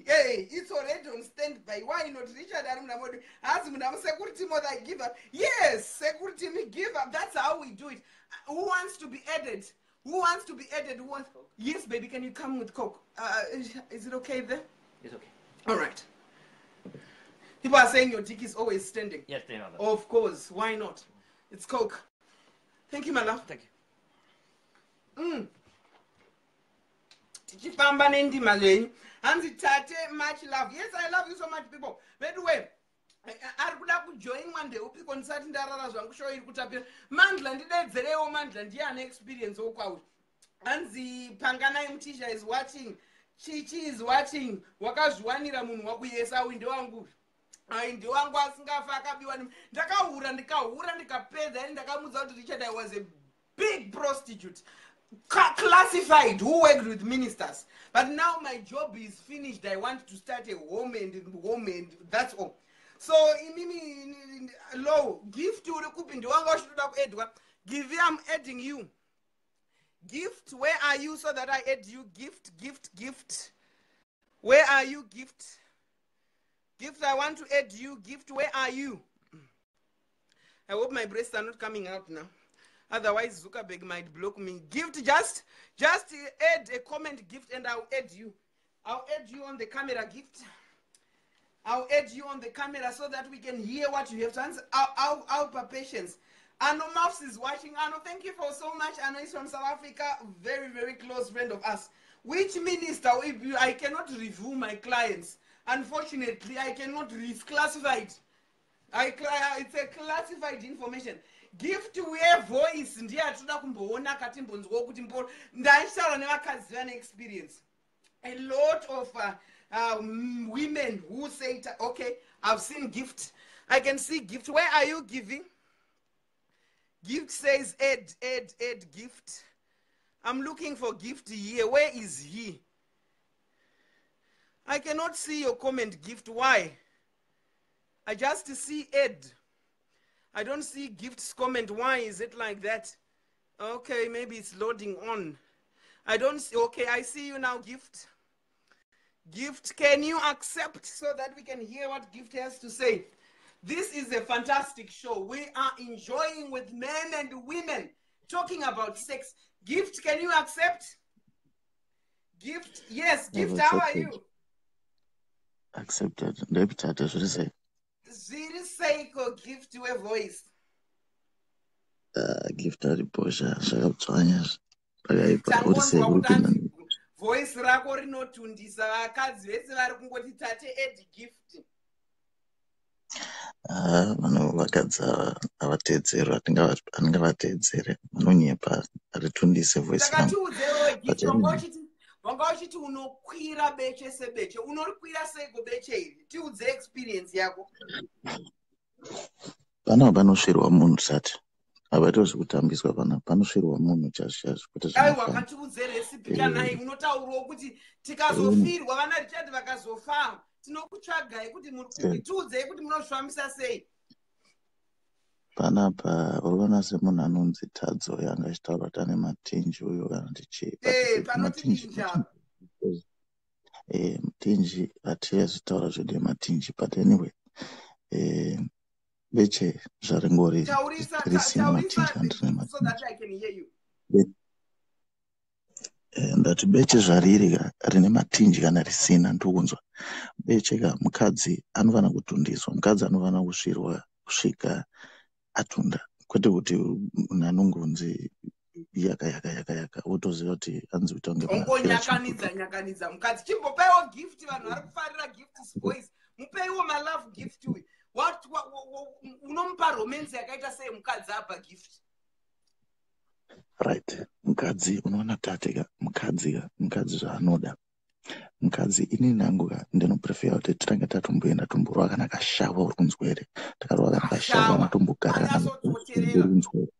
A: Hey, it's already on standby. Why not? Richard Arunamodi has security mother give up. Yes, security me give up. That's how we do it. Who wants to be added? Who wants to be added? Who wants? Yes, baby, can you come with Coke? Is it okay there?
C: It's okay.
A: All right. People are saying your dick is always standing.
C: Yes, they are.
A: Of course. Why not? It's Coke. Thank you, my love.
C: Thank you.
A: Tichifamba nendima zvenyu. Hanzi tate, much love. Yes, I love you so much, people. Veduwe, ari kuda kujoinwa ndeupiko? Ndisati ndarara zvangu, show iri kutapira. Mandla, ndidedzerewo. Mandla ndiye ane experience wokwauri. Hanzi Panganai Mutisha is watching, Chichi is watching. Wakazviwanira munhu wakuyesa. Uyu ndewangu, ai, ndewangu asingafa akabiwa. Ndakahura, ndikahura, ndikapedza. Ini ndakamudza kuti, Richard, I was a big prostitute, classified, who worked with ministers, but now my job is finished. I want to start a home and home and that's all. So imimi low Gift, uri kupi? Ndiwanga uchitoda kuedwa. Give, I'm adding you. Gift, where are you, so that I add you? Gift, Gift, Gift, where are you? Gift, Gift, I want to add you. Gift, where are you? I hope my breasts are not coming out now, otherwise Zuckerberg might block me. Gift, just add a comment, Gift, and I'll add you. I'll add you on the camera. Gift, I'll add you on the camera so that we can hear what you have to answer. Our patience. Ano Mafs is watching. Ano, thank you for so much. Ano is from South Africa, very, very close friend of us. Which minister? If you, I cannot review my clients. Unfortunately, I cannot. It's classified. It's a classified information. Gift wear voice ndiye atoda kumboona katimbonzwawo kuti mbo ndachitaura nevakadzi vane experience. A lot of women who say, okay, I've seen Gift. I can see Gift. Where are you giving? Gift says add, add, add. Gift, I'm looking for Gift here. Where is he? I cannot see your comment, Gift. Why? I just see Ed. I don't see Gift's comment. Why is it like that? Okay, maybe it's loading on. I don't see. Okay, I see you now, Gift. Gift, can you accept so that we can hear what Gift has to say? This is a fantastic show. We are enjoying with men and women talking about sex. Gift, can you accept? Gift, yes, Gift, how are you?
D: Accepted. Ndepitata, zviri sei?
A: Zviri seiko, Gift wevoice?
D: Gift ari bhosha, zvakatsvanya, pakaipa. Uri sei?
A: Tangonzwa
D: Uri
A: kuti
D: kupinda?
A: hanzi voice rako rinotundisa vakadzi vese vari kungoti tate, add Gift.
D: Ah, vanhu vakadzi ava havateedzeri, handingavateedzere, vanonyepa. Haritundise voice
A: Saka
D: rangu.
A: tiudzewo,
D: But
A: Gift, wanga
D: anyway,
A: uchiti unokwira beche sebeche. Unorikwira seiko beche iri? Tiudze experience yako.
D: Panapa panosvirwa munhu sati havaiti zvekutambiswa. Panapa panosvirwa munhu chaizvo chaizvo, kwete
A: Aiwa,
D: zvemafana.
A: katiudze recipe kanai. Unotaurawo kuti tikazofirwa, vana Richard vakazofa, tinokutsvagai kuti muri kupi. Tiudzei kuti munozvifambisa sei.
D: Panapa uri kuona semunhu anonzi Tadzo yanga achitaura kuti ane matinji uyo kana kuti chii, but
A: Panoti
D: matinji
A: dinji apa.
D: Mutinji hatiyazotaura zvedu yematinji, but anyway, beche zvaringori
A: Taurisa,
D: risina
A: taurisa
D: matinji kana rine
A: so that
D: matinji.
A: I can hear you.
D: Ndati beche zvariri ka, rine matinji kana risina, ndirikunzwa beche ka, mukadzi anofanira kutundiswa, mukadzi anofanira kusvirwa kusvika atunda, kwete kuti munhu anongonzi yaka yaka yaka yaka, wotoziva kuti anzi kuita kunge munhu akwira
A: Ongonyakanidza
D: chimbutu.
A: nyakanidza mukadzi. Chimbopaiwo Gift, vanhu vari kufarira Gift's voice. Mupeiwo malove, Gift uyu. Unomupa romance yakaita sei mukadzi apa, Gift?
D: Right, mukadzi, unoona tate ka, mukadzi ka, mukadzi zvaanoda mukadzi, inini nangu ka ndinoprefera kuti titange tatomboenda tomborova kana kashawa, uri kunzwa here? Takarova kana kashawa kana
A: Kashawa
D: tombogara kana
A: anyatsototerera.
D: uri kunzwa here?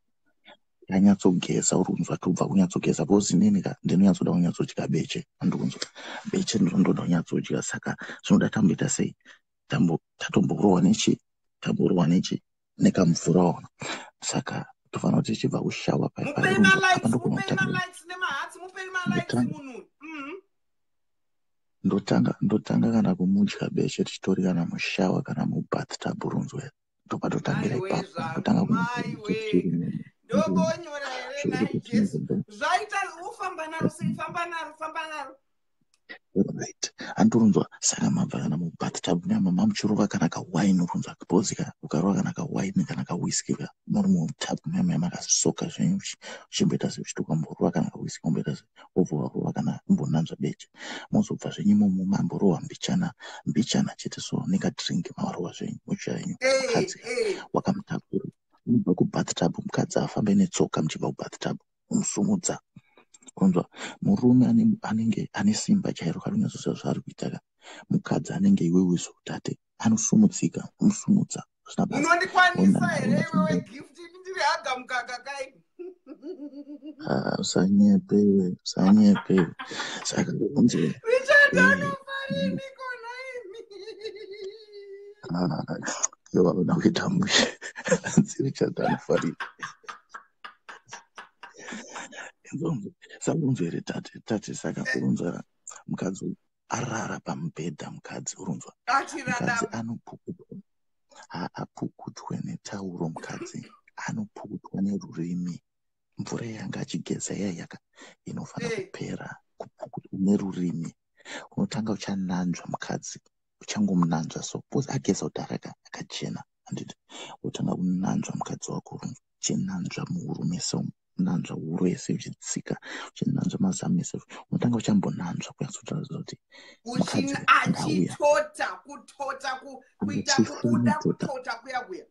D: Tanyatsogeza, uri kunzwa? Tobva kunyatsogeza, because inini ka ndinonyatsoda kunyatsodya beche, andiri kunzwa? Beche ndinoda kunyatsodya, saka zvinoda tamboita sei, tatomborohwa nechi, tamborohwa nechi nekamvura waona, saka tofanira kuti tichibva kushawa pai pai,
A: Mupei
D: uri kunzwa? Apa
A: malikes,
D: ndogona
A: mupei
D: kutanga
A: malikes nemahearts, mupei malikes
D: ndotanga
A: munhu.
D: ndotanga kana kumudya beche tichitori kana mushawa kana mubathtub, urunzwa here? Ndopatotangira
A: Maiwe
D: ipapo,
A: zvangu,
D: ndotanga kumudya beche
A: maiwe
D: tichiri mumu
A: ndobonyora here
D: zvekuti
A: nhai Jesu?
D: patinozobva
A: Zvaita ufamba naro sei? Famba naro, famba naro.
D: Right, andironzwa. Saka mabva kana mubathtub nyama mamuchirova kana kawaini, uronzwa, because ka ukarova kana kawaini kana kawhiski ka muri mutub nyama makasoka zvenyu, uchimboita se uchiti ukamborova kana kawhiski, umboita se wobva warova kana umbonanzva beche, mozobva zvenyu imomo, mamborova mbichana mbichana chete, so nekadrink mawarova zvenyu, mochiya henyu. Mukadzi wakamutakura unobva kubathtub, mukadzi afambe netsoka muchibva kubathtub, umusumudza, unzwa. Murume anenge ane simba chairo, kanonyatsoziva zvaari kuita ka. Mukadzi anenge iwewe tate anosumudzika, umusumudza zvisina basa.
A: Unondikwanisa here iwewe, Gift? Ini ndiri haga mukaka kai.
D: Ah, usanyepewe, usanyepewe. Saka unzwe.
A: Richard anofarini kona imi?
D: Ah, ivo vanoda kuita mushe. Hanzi Richard anofarira. Saka unzwe here, tate? Tate, saka urunzwa, mukadzi uyu arara pamubhedha, mukadzi, urunzwa, mukadzi
A: Achiradam.
D: anopukutwa, haapukutwe netauro, mukadzi anopukutwa nerurimi. Mvura yanga achigeza iya yaka inofana kupera, kupukutwa nerurimi. Unotanga uchananzva mukadzi, uchangomunanzva so, because ageza kudhara ka, akachena, handiti? Wotanga kunanzva mukadzi wako, uchinanzva muhuro mese umu, unanzva huro yese, uchitsika uchinanzva mazamu ese. Unotanga uchambonanzva kunyatsotaridza kuti mukadzi ndauya.
A: Achitota, kutota, kuita kubuda.
D: Achifanotota.
A: Kutota kuya kuya.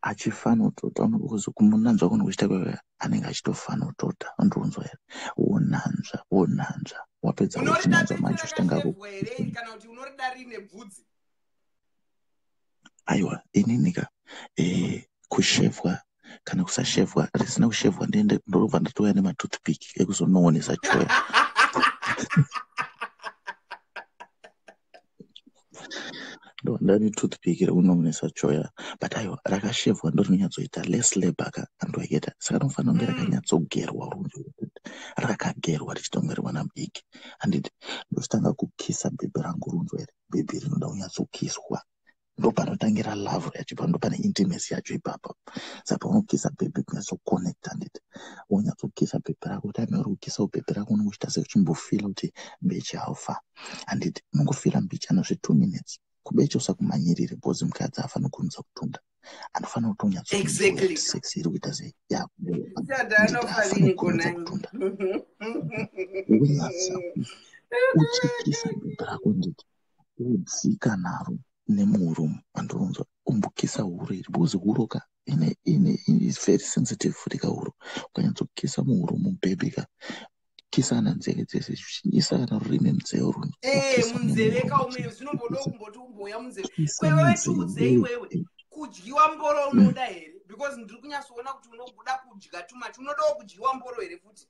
D: Achifanotota, kumunanzva kuno kuchita kweka anenge achitofanotota, andiunzwa here? Wonanzva, wonanzva, wapedza
A: Unorida
D: uchinanzva
A: beche
D: manje uchitanga
A: rakashevwa here kana kuti unorida riine bvudzi?
D: Aiwa, ininika kushevwa kana kusashevwa, risina kushevwa ndiende ndorobva ndatouya nematoothpick ekuzonoonesa choya. Ndova ndane toothpick rekunoonesa choya, but aiwa, rakashevwa ndo rinonyatsoita less labor ka, andoaita. Saka rinofanira kunge rakanyatsogerwa, runzi rakagerwa richiita rimwana mudiki, handiti? Ndochitanga kukisa bhebhi rangu, runzwa here? Bhebhi rinoda kunyatsokiswa, ndo panotangira love yacho, ndo pane intimacy yacho ipapa. Saka paunokisa bhebhi, kunyatsoconnecta, handiti? Wonyatsokisa bhebhi rako. Time uri kukisawo bhebhi rako, unenge uchiita seuchimbofila kuti beche haufa, handiti? Unongofila mbichana zve2 minutes kubeche, usakumhanyirire, because mukadzi haafaniri kurumidza kutunda, anofanira kutonyatsoenjoya kuti sex iri kuita sei.
A: Richard
D: Handiti?
A: anofarini
D: Haafaniri kurumidza
A: kona.
D: kutunda. Wonyatsa uchikisa bhebhi rako, nditi wodzika naro nemuromo, andonzwa umbokisa huro iri, because huro ka ine is very sensitive futi kahuro. Ukanyatsokisa muhuro mubhebhi ka, kisana nzeve dzese, isa kana rurimi munzeve runi. Wokisa
A: Munzeve
D: nemuhuro.
A: kaume zvinomboda kumboti umboya munzeve.
D: Kisa
A: Kwewewe, tiudze
D: munzeve.
A: iwewe, kudyiwa mboro unoda here? Because ndiri kunyatsoona kuti unoda kudya too much. Unodawo kudyiwa mboro here futi?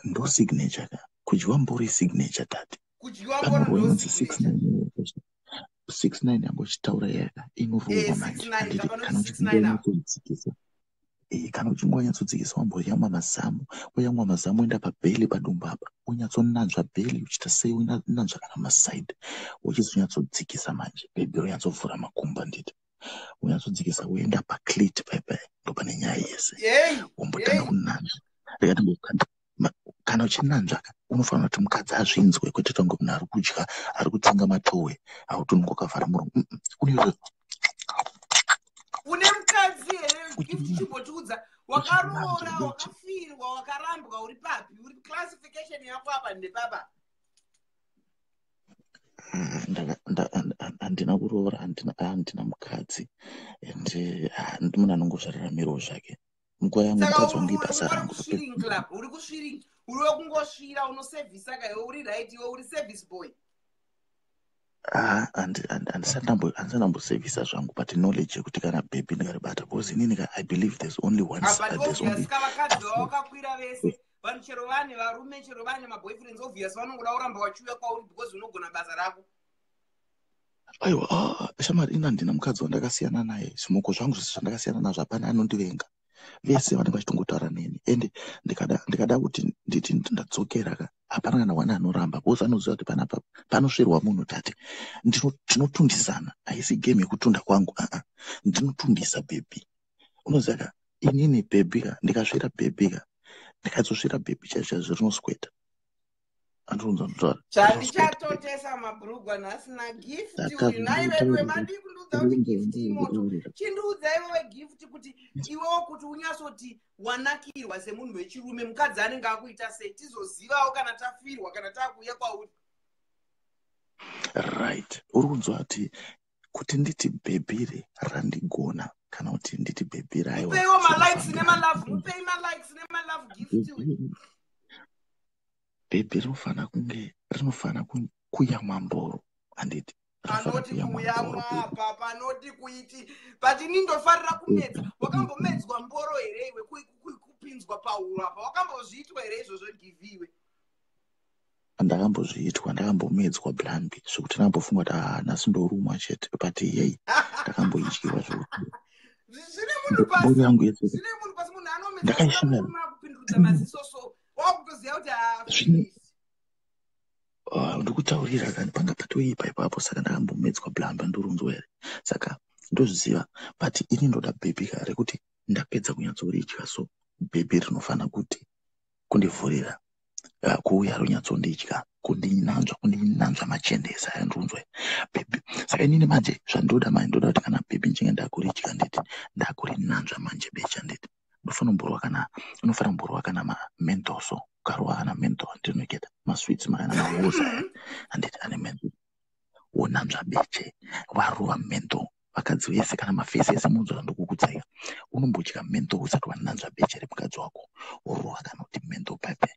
D: Ndo signature ka, kudyiwa mboro isignature, tati.
A: Kudyiwa mboro
D: Panorohwa
A: ndo
D: inonzi six
A: signature.
D: nine, 69 yangu uchitaura yaka inorohwa manje,
A: 69.
D: handiti?
A: Kapanoti
D: Kana
A: 69 apa.
D: uchingonyatsodzikisa, kana uchingonyatsodzikisa, wamboyamwa mazamu, woyamwa mazamu, oenda pabelly, padumbu apa, wonyatsonanzva belly, uchiita sei, wonanzva kana masaidi, wochizonyatsodzikisa manje, bhebhi ronyatsovhura makumbo, handiti? Wonyatsodzikisa, woenda paclit paipai, ndo pane nyaya yese. Wombotanga kunanzva, ndikati kana uchinanzva ka, unofanira kuti mukadzi azvinzwe, kwete tonge munhu ari kudya, ari kutsenga matowe, auti unonge wakavhara muromo. Unoita
A: Une mukadzi here, Gift? Chimbotiudza, wakaroora,
D: Uchinanzva beche.
A: wakafirwa, wakarambwa, uri papi? Uri classification yako apa ndepapa?
D: Ah, handina kuroora, handina mukadzi, and munhu anongozvararamirawo zvake. Nguva yangu,
A: Saka
D: mukadzi wangu ibasa
A: uri
D: rangu.
A: kusviring club, uri kusviring, uri wekungosvira, unosevhisa ka iwe? Uri right iwe, uri service boy?
D: Ah, handisati ndambosevhisa zvangu, but knowledge yekuti kana bhebhi ndikaribata, because inini ka, I believe there's only one
A: Ah, but
D: there's
A: obvious
D: only
A: ka, vakadzi vawakakwira vese vanhu, chero vane varume, chero vane maboyfriends, obvious vanongoda kuramba vachiuya kwauri because unogona basa rako.
D: Aiwa, ah, shamari, ini handina mukadzi wandakasiyana naye. Zvimoko zvangu zvese zvandakasiyana nazvo, hapana anondivenga, vese vanenge vachitongotaura neni. Ende ndikada kuti nditi ndadzokera ka, hapana kana wana anoramba, because anoziva kuti panapa panosvirwa munhu. Tate, tinotundisana, haisi game yekutunda kwangu, aa, ndinotundisa bhebhi. Unoziva ka, inini bhebhi ka, ndikasvira bhebhi ka, ndikadzosvira bhebhi chaizvo chaizvo, rinosweta. Andikunzwa nditaura.
A: Chandichatotesa mabhurugwa nhasi naGift uyu. Nhai vedu wemadii kundiudza kuti Gift imoto? Chindiudza iwewe, Gift, kuti iwewo kuti unyatsoti wanakirwa semunhu wechirume, mukadzi anenge akuita sei? Tizozivawo kana tafirwa, kana takuuya kwauri.
D: Right, uri kunzwa kuti nditi bhebhiri randigona kana kuti nditi bhebhiri aiwa.
A: Mupeiwo malikes nemalove, mupei malikes nemalove, Gift uyu.
D: Bhebhi rinofana kunge rinofana kuyamwa mboro, handiti? Rinofana
A: Panoti
D: kuyamwa mboro.
A: Kuyamwa apa panoti kuiti, but ini ndofarira kumedza. Wakambomedzwa mboro here iwe? Kupinzwa pahuro apa, wakambozviitwa here izvozvo, Giviwe?
D: Ndakambozviitwa, ndakambomedzwa blambi zvekuti ndambofunga kuti, "Ah, nhasi ndorumwa chete," but yei, ndakamboidyiwa zvekuti
A: Zvine munhu
D: mboro
A: pasi.
D: Yangu yese.
A: Zvine munhu pasi, munhu anomedza.
D: Ndakaishaya.
A: Murume akupindurudza maziso, so wakutoziva kuti
D: Zvine- Ah, ndikutaurira kani, panga patoipa ipapo. Saka ndakambomedzwa blamba, ndorunzwa here? Saka ndozviziva, but ini ndoda bhebhi ka rekuti ndapedza kunyatsoridya, so bhebhi rinofana kuti kundivhurira, kuuya ronyatsondidya, kundinanzva, kundinanzva machendesa aya, ndinzwa bhebhi. Saka inini manje zvandoda manje, ndoda kuti kana bhebhi ndichinge ndakuridya, nditi ndakurinanzva manje becha, nditi ndofana kumborwa kana unofanira kumborwa kana mamenthol, so ukarwa kana menthol, ndinoketa masweets makana mawoza aya, handiti, ane menthol, wonanzva beche, warova menthol. Vakadzi vese kana mafesi ese munzwa ndokukudzai, unombodya menthol usati wananzva beche remukadzi wako, worova kana kuti menthol pepe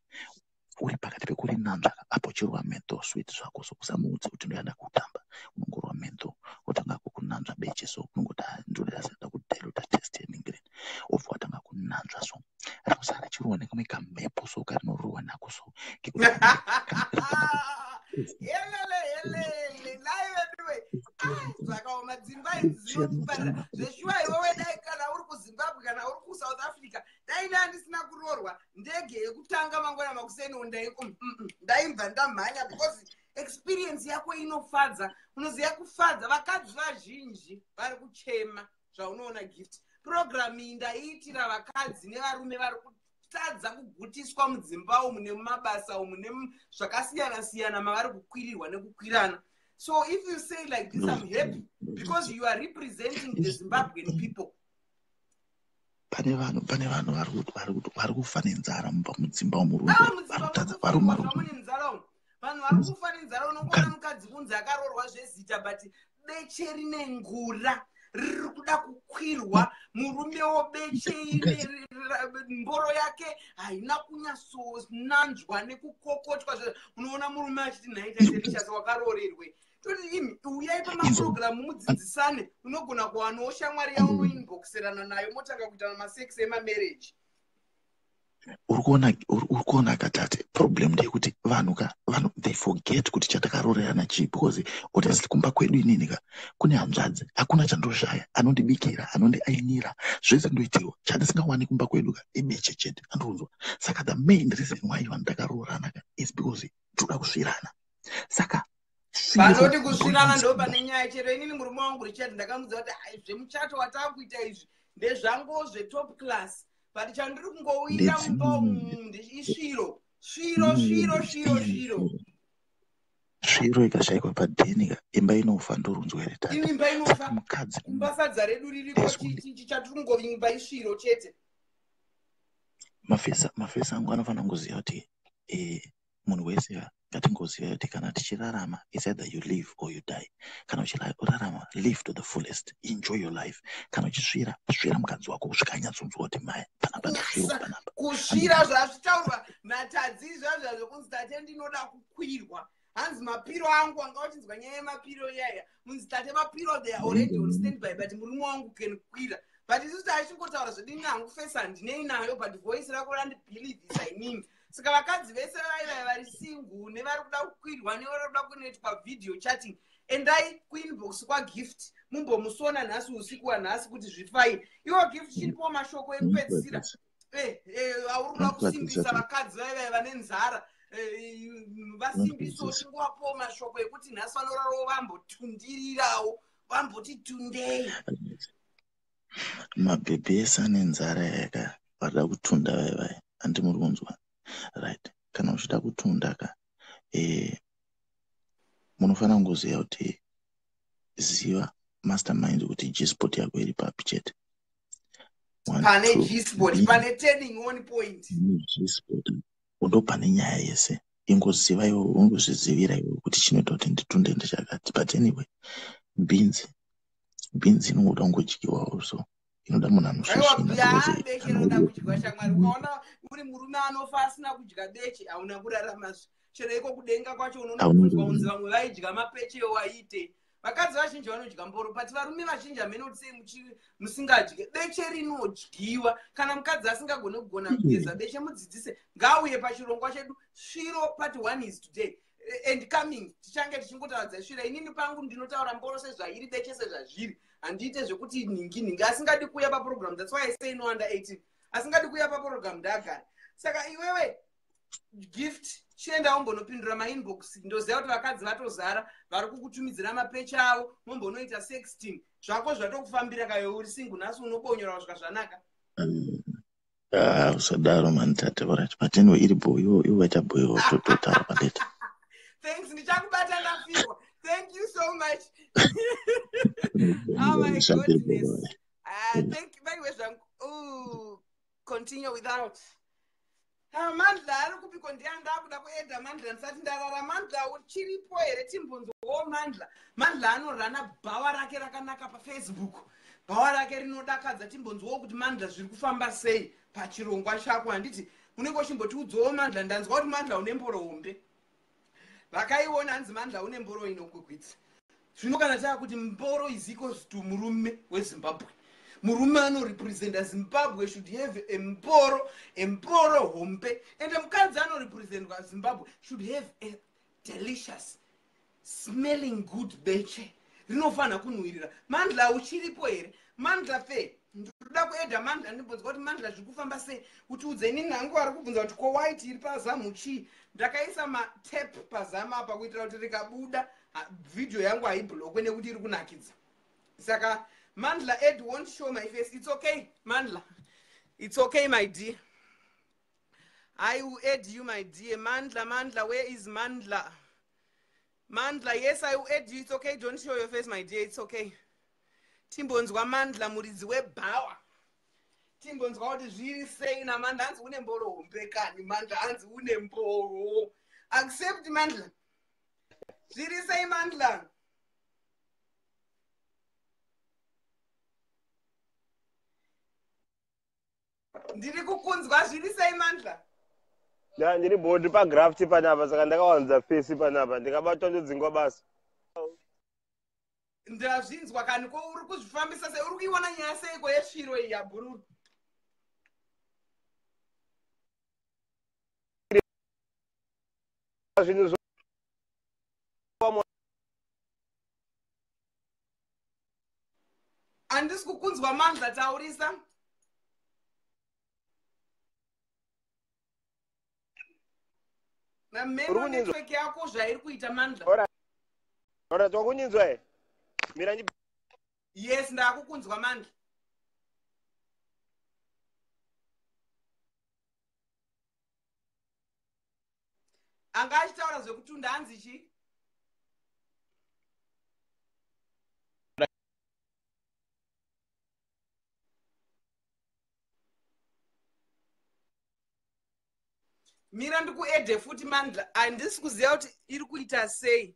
D: uri pakati pekurinanzva apo, uchirova menthol sweet zvako. So usamuudze kuti ndoyada kutamba, unongorova menthol, wotanga kukunanzva beche. So unongoti, "Ah, ndoda kudiluta taste yeningireni," wobva watanga kunanzva, so rinosara richirova nekamwe kamhepo, so karinorohwa nako, so kekuti
A: Helele helele, nai veduwe, zvakaoma. Dzimba idzi dzinotiparira zveshuwa. Iwewe dai kana uri kuZimbabwe kana uri kuSouth Africa, dai ndaa ndisina kuroorwa, ndege yekutanga mangwana makuseni ndaibva ndamhanya, because experience yako inofadza. Unoziva kufadza vakadzi vazhinji vari kuchema zvaunoona. Gift, program iyi ndaiitira vakadzi nevarume vari kutadza kugutiswa mudzimba umu nemumabasa umu nezvakasiyana siyana mavari kukwirirwa nekukwirana. So if you say like this, I'm happy because you are representing the Zimbabwean people.
D: Pane vanhu vari kufa nenzara mubva mudzimba umu.
A: Ah,
D: Vari kutadza, varume vari
A: mune nzara umu, vanhu vari kufa nenzara. Unongoona mukadzi kunzi akaroorwa zvezita, but beche rine ngura, riri kuda kukwirwa. Murumewo beche ine mboro yake haina kunyatsonanzwa nekukokotwa. Unoona murume achiti, "Nhaita Delicious, wakaroorerwe?" Toti imi uyai pamapurogiramu mudzidzisane. Unogona kuwanawo shamwari yaunoinboxerana nayo, motanga kuita masex emamarriage.
D: Uri kuona katate, problem ndeyekuti vanhu ka, vanhu they forget kuti chatakaroorerana chii, because honestly kumba kwedu inini ka kune hanzvadzi, hakuna chandoshaya, anondibikira, anondiainira, zvese ndoitirwa. Chandisingawani kumba kwedu ka ibeche chete, andikunzwa? Saka the main reason why vanhu takaroorana ka is because toda kusvirana. Saka sviro
A: Panoti kusvirana
D: ndonzi
A: ndo pane nyaya. Chero inini murume wangu Richard ndakamudza kuti, "Ai, zvemuchato wataakuita izvi ndezvangu zvetop class, but chandiri kungowira mumba umu isviro, sviro, sviro, sviro, sviro."
D: Sviro ikashayikwa padheni ka, imba inofa, ndorunzwa here tate?
A: Imba
D: Saka
A: inofa.
D: mukadzi
A: Kumba sadza redu ririko.
D: Yes,
A: Chatiri kungovimba isviro chete.
D: Mafesi angu anofanira kungoziva kuti munhu wese ngatingoziva kuti kana tichirarama, is either you live or you die. Kana uchirarama, live to the fullest, enjoy your life. Kana uchisvira, svira mukadzi wako kusvika anyatsonzwa kuti maya panapa ndasvirwa.
A: Kunyasa
D: Panapa
A: kusvira zvazvitaurwa natadzi izvazvo zvokunzi, "Tate, ndinoda kukwirwa." Hanzi mapiro angu anga uchinzwa nyaya yemapiro iyaya, munzi, "Tate, mapiro, they are already on standby, but murume wangu can kwira." But isusu taichingotaura zvedini hangu, fesi handinei nayo, but voice rako randibhilivhisa inini. Saka vakadzi vese vaivai vari single nevari kuda kukwirwa nevari kuda kunoitwa video chatting, endai kuinbox kwaGift mumbomusona nhasi usiku wanhasi kuti zvifai. Iwo Gift, chiripo mashoko ekupedzisira auri kuda kusimbisa vakadzi vaivai vane nzara, vasimbiso, chingovapowo mashoko ekuti nhasi vanorarawo vambotundirirawo, vamboti tundei.
D: Mabhebhi ese ane nzara yaka varida kutunda vaivai, handi muri kunzwa? Right, kana uchida kutunda ka, Munofanira kungoziva kuti ziva mastermind kuti G-spot yako iri papi chete.
A: Pane G-spot, pane turning on point.
D: G-spot ndo pane nyaya yese. Ingoziva iwe, ungozvizivira iwe kuti chinoita kuti nditunde ndechakati. But anyway, beans inoda kungodyiwawo, so inoda munhu
A: anosvisvina. Beche rinoda kudyiwa shamwari. Ukaona uri murume anofa asina kudya beche, hauna kuraramazve. Chero iko kudenga kwacho unoona kubvunzwa kunzi vamwe vaidya mapeche waite. Vakadzi vazhinji vanodya mboro, but varume vazhinji hamene kuti sei musingadye. Beche rinodyiwa. Kana mukadzi asingagone kugona kugeza beche, mudzidzise. Ngauye pachirongwa chedu. Sviro part 1 is today and coming. Tichange tichingotaura dzesviro. Inini pangu ndinotaura mboro sezvairi, beche sezvazviri. Handiite zvekuti nhingi nhingi. Asingadi kuuya paprogram, that's why I say no under 18. Asingadi kuuya paprogram ndagara. Saka iwewe Gift, chienda umbonopindura mainbox. Ndoziva kuti vakadzi vatozara vari kukutumidzira mapecha avo, mombonoita sexting. Zvako zvatokufambira kayo, uri single nhasi unobonyora kusvika zvanaka.
D: Usadaro mani tate. Alright, but anyway, iri bo iwo waita bo iwo tototaura paleta.
A: Thanks, ndichakubata ndafirwa. Thank you so much. Oh my goodness. Thank you very much. Oh, continue without. Mandla ari kupiko? Ndiani akuda kuenda Mandla ndisati ndarara? Mandla uchiripo here? Timbonzwawo Mandla. Mandla anorana bhawa rake rakanaka paFacebook. Bhawa rake rinodakadza. Timbonzwawo kuti Mandla zviri kufamba sei pachirongwa chako. Handiti unenge uchimbotiudzawo Mandla? Ndanzwa kuti Mandla une mboro hombe. Vakaiona hanzi Mandla une mboro inokwikwidza. Zvino kana taakuti mboro is equals to murume weZimbabwe, murume anorepresenta Zimbabwe should have a mboro, mboro hombe. Ende mukadzi anorepresentwa Zimbabwe should have a delicious smelling good beche rinofanira kunhuhwirira. Mandla uchiripo here? Mandla fe, ndoda kuedha Mandla, ndimbonzwa kuti Mandla zviri kufamba sei. Kuti udze inini hangu vari kubvunza kuti ko white iri pazamu chii. Ndakaisa matape pazamu apa kuitira kuti rikabuda vhidhiyo yangu haiblockwe nekuti iri kunakidza. Saka Mandla Ed won't show my face. It's okay, Mandla. It's okay, my dear. I will add you, my dear. Mandla, Mandla, where is Mandla? Mandla, yes, I will add you. It's okay. Don't show your face, my dear. It's okay. Timbonzwa Mandla muridzi webhawa. Timbonzwa kuti zviri sei naMandla. Hanzi une mboro hombe kani. Mandla hanzi une mboro. Accept Mandla. Zviri sei Mandla? Ndiri kukunzwa, zviri sei Mandla?
E: Ya, ndiri bhodhi pagraft panapa, saka ndakawanza fesi panapa, ndikabatwa ndodzingwa basa.
A: Ndazvinzwa kani. Ko uri kuzvifambisa sei? Uri kuiona nyaya seiko yesviro iyi yabhururu?
E: Zvinhu
A: Handisi kukunzwa Mandla, taurisa. Nameno network yako zvairi kuita Mandla.
E: Ora, twakuninzwa here? Mira ndi
A: Yes, ndakukunzwa Mandla. Anga achitaura zvekutunda hanzi chii? Mira ndikuedhe futi Mandla. Handisi kuziva kuti iri kuita sei.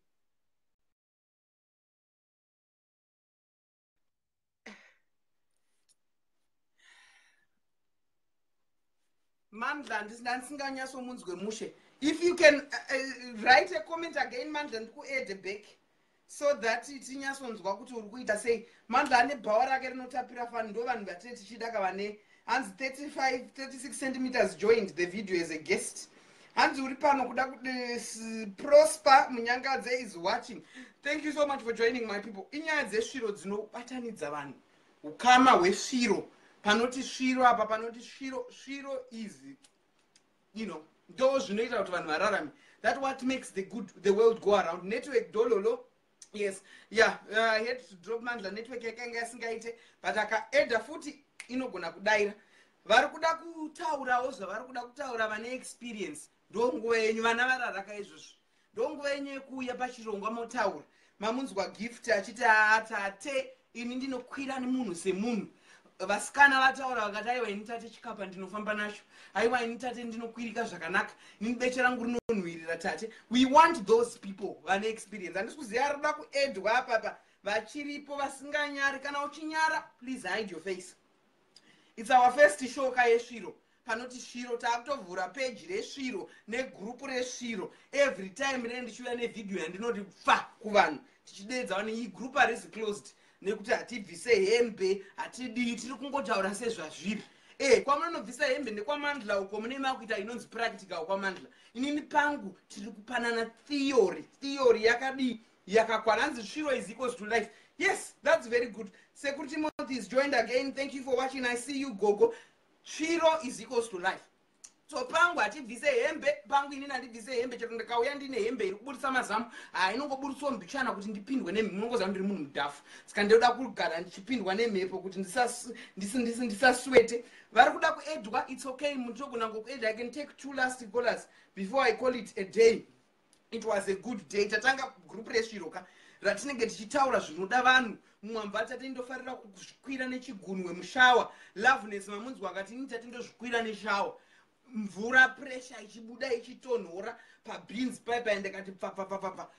A: Mandla, ndisinganyatsomunzwe mushe. If you can write a comment again, Mandla, ndikuedhe back so that tinyatsonzwa kuti uri kuita sei. Mandla ane bhawa rake rinotapira fani. Ndo vanhu vatee tichida kavane. Hanzi 35 36 centimeters joined the video as a guest. Hanzi uri pano kuda Prosper Munyangadze is watching. Thank you so much for joining, my people. Inyaya dzesviro dzinobatanidza vanhu, ukama hwesviro. Panoti sviro apa, panoti sviro, sviro is ndo zvinoita kuti vanhu vararame. That what makes the good the world go around. Network dololo. Yes, yeah, I had to drop Mandla. Network yakanga yasingaite, but akaedha futi inogona kudaira. Vari kuda kutaurawo zvavari kuda kutaura, vane experience, ndo nguva yenyu. Vana vararaka izvozvo. Ndonguva yenyu yekuuya pachirongwa motaura. Mamunzwa Gift achiti, "Tate, ini ndinokwira nemunhu semunhu." Vasikana vataura vakati, "Aiwa, ini tate chikapa ndinofamba nacho. Aiwa, ini tate ndinokwirika zvakanaka. Ini beche rangu rinonhuhwirira tate." We want those people vane experience. Handisi kuziva rinoda kuedwa apapa, vachiripo vasinganyari. Kana uchinyara, please hide your face. It's our first show kayesviro. Panoti sviro, taakutovhura peji resviro negurupu resviro. Every time rine ndichiuya nevhidhiyo yandinoti fa kuvanhu, tichidedza vanhu. Iyi gurupu harisi closed nekuti hatibvise hembe, hatidii, tiri kungotaura sezvazviri. Kwamunonobvisa hembe ndekwaMandla uko, mune makuita inonzi practical kwaMandla. Inini pangu tiri kupanana theory. Theory yakadii? Yakakwana. Hanzi sviro is equals to life. Yes, that's very good. Sekuru Timothy is joined again. Thank you for watching. I see you, gogo. Sviro is equals to life. So pangu hatibvise hembe. Pangu inini handibvise hembe. Chero ndikauya ndine hembe iri kuburisa mazamu, ha, inongoburitswa mbichana kuti ndipindwe nemhepo. Munongoziva ndiri munhu mudhafu, saka ndoda kugara ndichipindwa nemhepo kuti ndisaswete. Vari kuda kuedwa, it's okay, mutogona ngokuedwa. I can take two last callers before I call it a day. It was a good day. Tatanga group resviro ka, ratinenge tichitaura zvinoda vanhu. Mumwe ambva tate, "Ndofarira kuzvikwira nechigunwe mushawa." Loveness mamunzwa akati, "Ini tate ndozvikwira neshawa, mvura pressure ichibuda ichitonhora pabeans pipe." Ndikati pfapfapfapfa.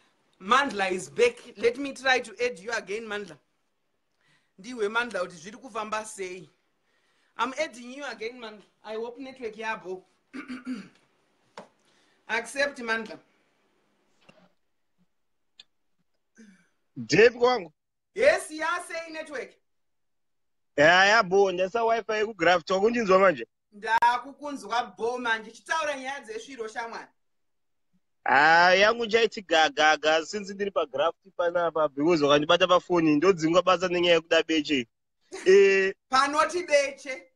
A: Mandla is back. Let me try to add you again, Mandla. Ndiwe Mandla kuti zviri kufamba sei. I'm adding you again, Mandla. I hope network yabo. Accept, Mandla.
E: Depi kwangu.
A: Yes, yasei network?
E: Ya, yabo, ndasa WiFi yekugraft. Wakundinzwa manje?
A: Ndakukunzwa bo manje. Chitaura nyaya dzesviro, shamwari.
E: Ha, yangu chaiti gagaga since ndiri pagraft panapa, because wakandibata pafoni ndodzingwa basa nenyaya yekuda beche.
A: Panoti beche.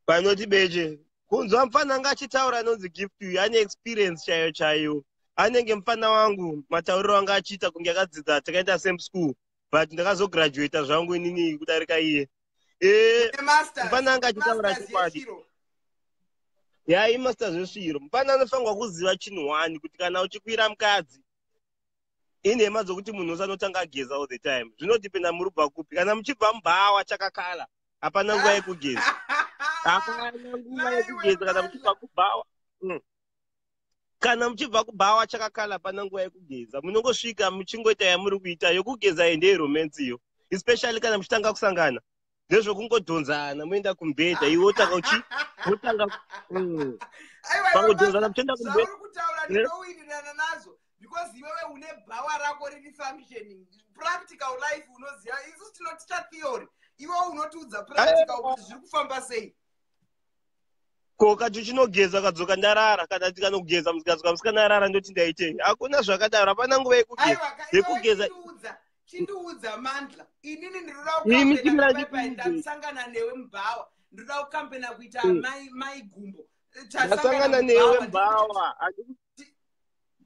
E: Panoti beche. Kunzwa mufana anga achitaura anonzi Gift uyu ane experience chaiyo chaiyo. Anenge mufana wangu, matauriro anga achiita kunge akadzidza, takaita same school, but ndakazograduata zvangu inini kudarika iye. Mufana anga achitaura chokwadi. Ya, imaster zvesviro. Mufana anofanirwa kuziva chinhu one, kuti kana uchikwira mukadzi, inhema dzokuti munhu usanotanga ageza all the time. Zvinodhipenda muri kubva kupi. Kana muchibva mubhawa chakakala, hapana nguva yekugeza, hapana nguva yekugeza. Kana muchibva kubhawa, Kana muchibva kubhawa chakakala, hapana nguva yekugeza. Munongosvika muchingoita yamuri kuita. Yokugeza iyi ndeyeromance iyo, especially kana muchitanga kusangana, ndezvokungodhonzana moenda kumubhedha. Iwe wotanga uchi wotanga pangodhonzana muchienda kumubhedha.
A: Zvauri kutaura ndinowirirana nazvo, because iwewe une bhawa rako riri functioning. Practical life unoziva. Isusu tinoticha theory, iwewe unotiudza practical kuti zviri kufamba sei.
E: Ko kati uchinogeza ukadzoka ndarara, kana tikanogeza musikadzoka musikana arara, ndoti ndaitei? Hakuna zvakadaro, hapana nguva yekugeza.
A: Aiwa.
E: Yekugeza.
A: Chiunza, chindiudza Mandla. Inini ndinoda
E: Imi chimira.
A: kukampena.
E: Ndikuudze.
A: Ndasangana newe mubhawa, ndinoda kukampena kuita mai gumbo.
E: Ndasangana newe mubhawa.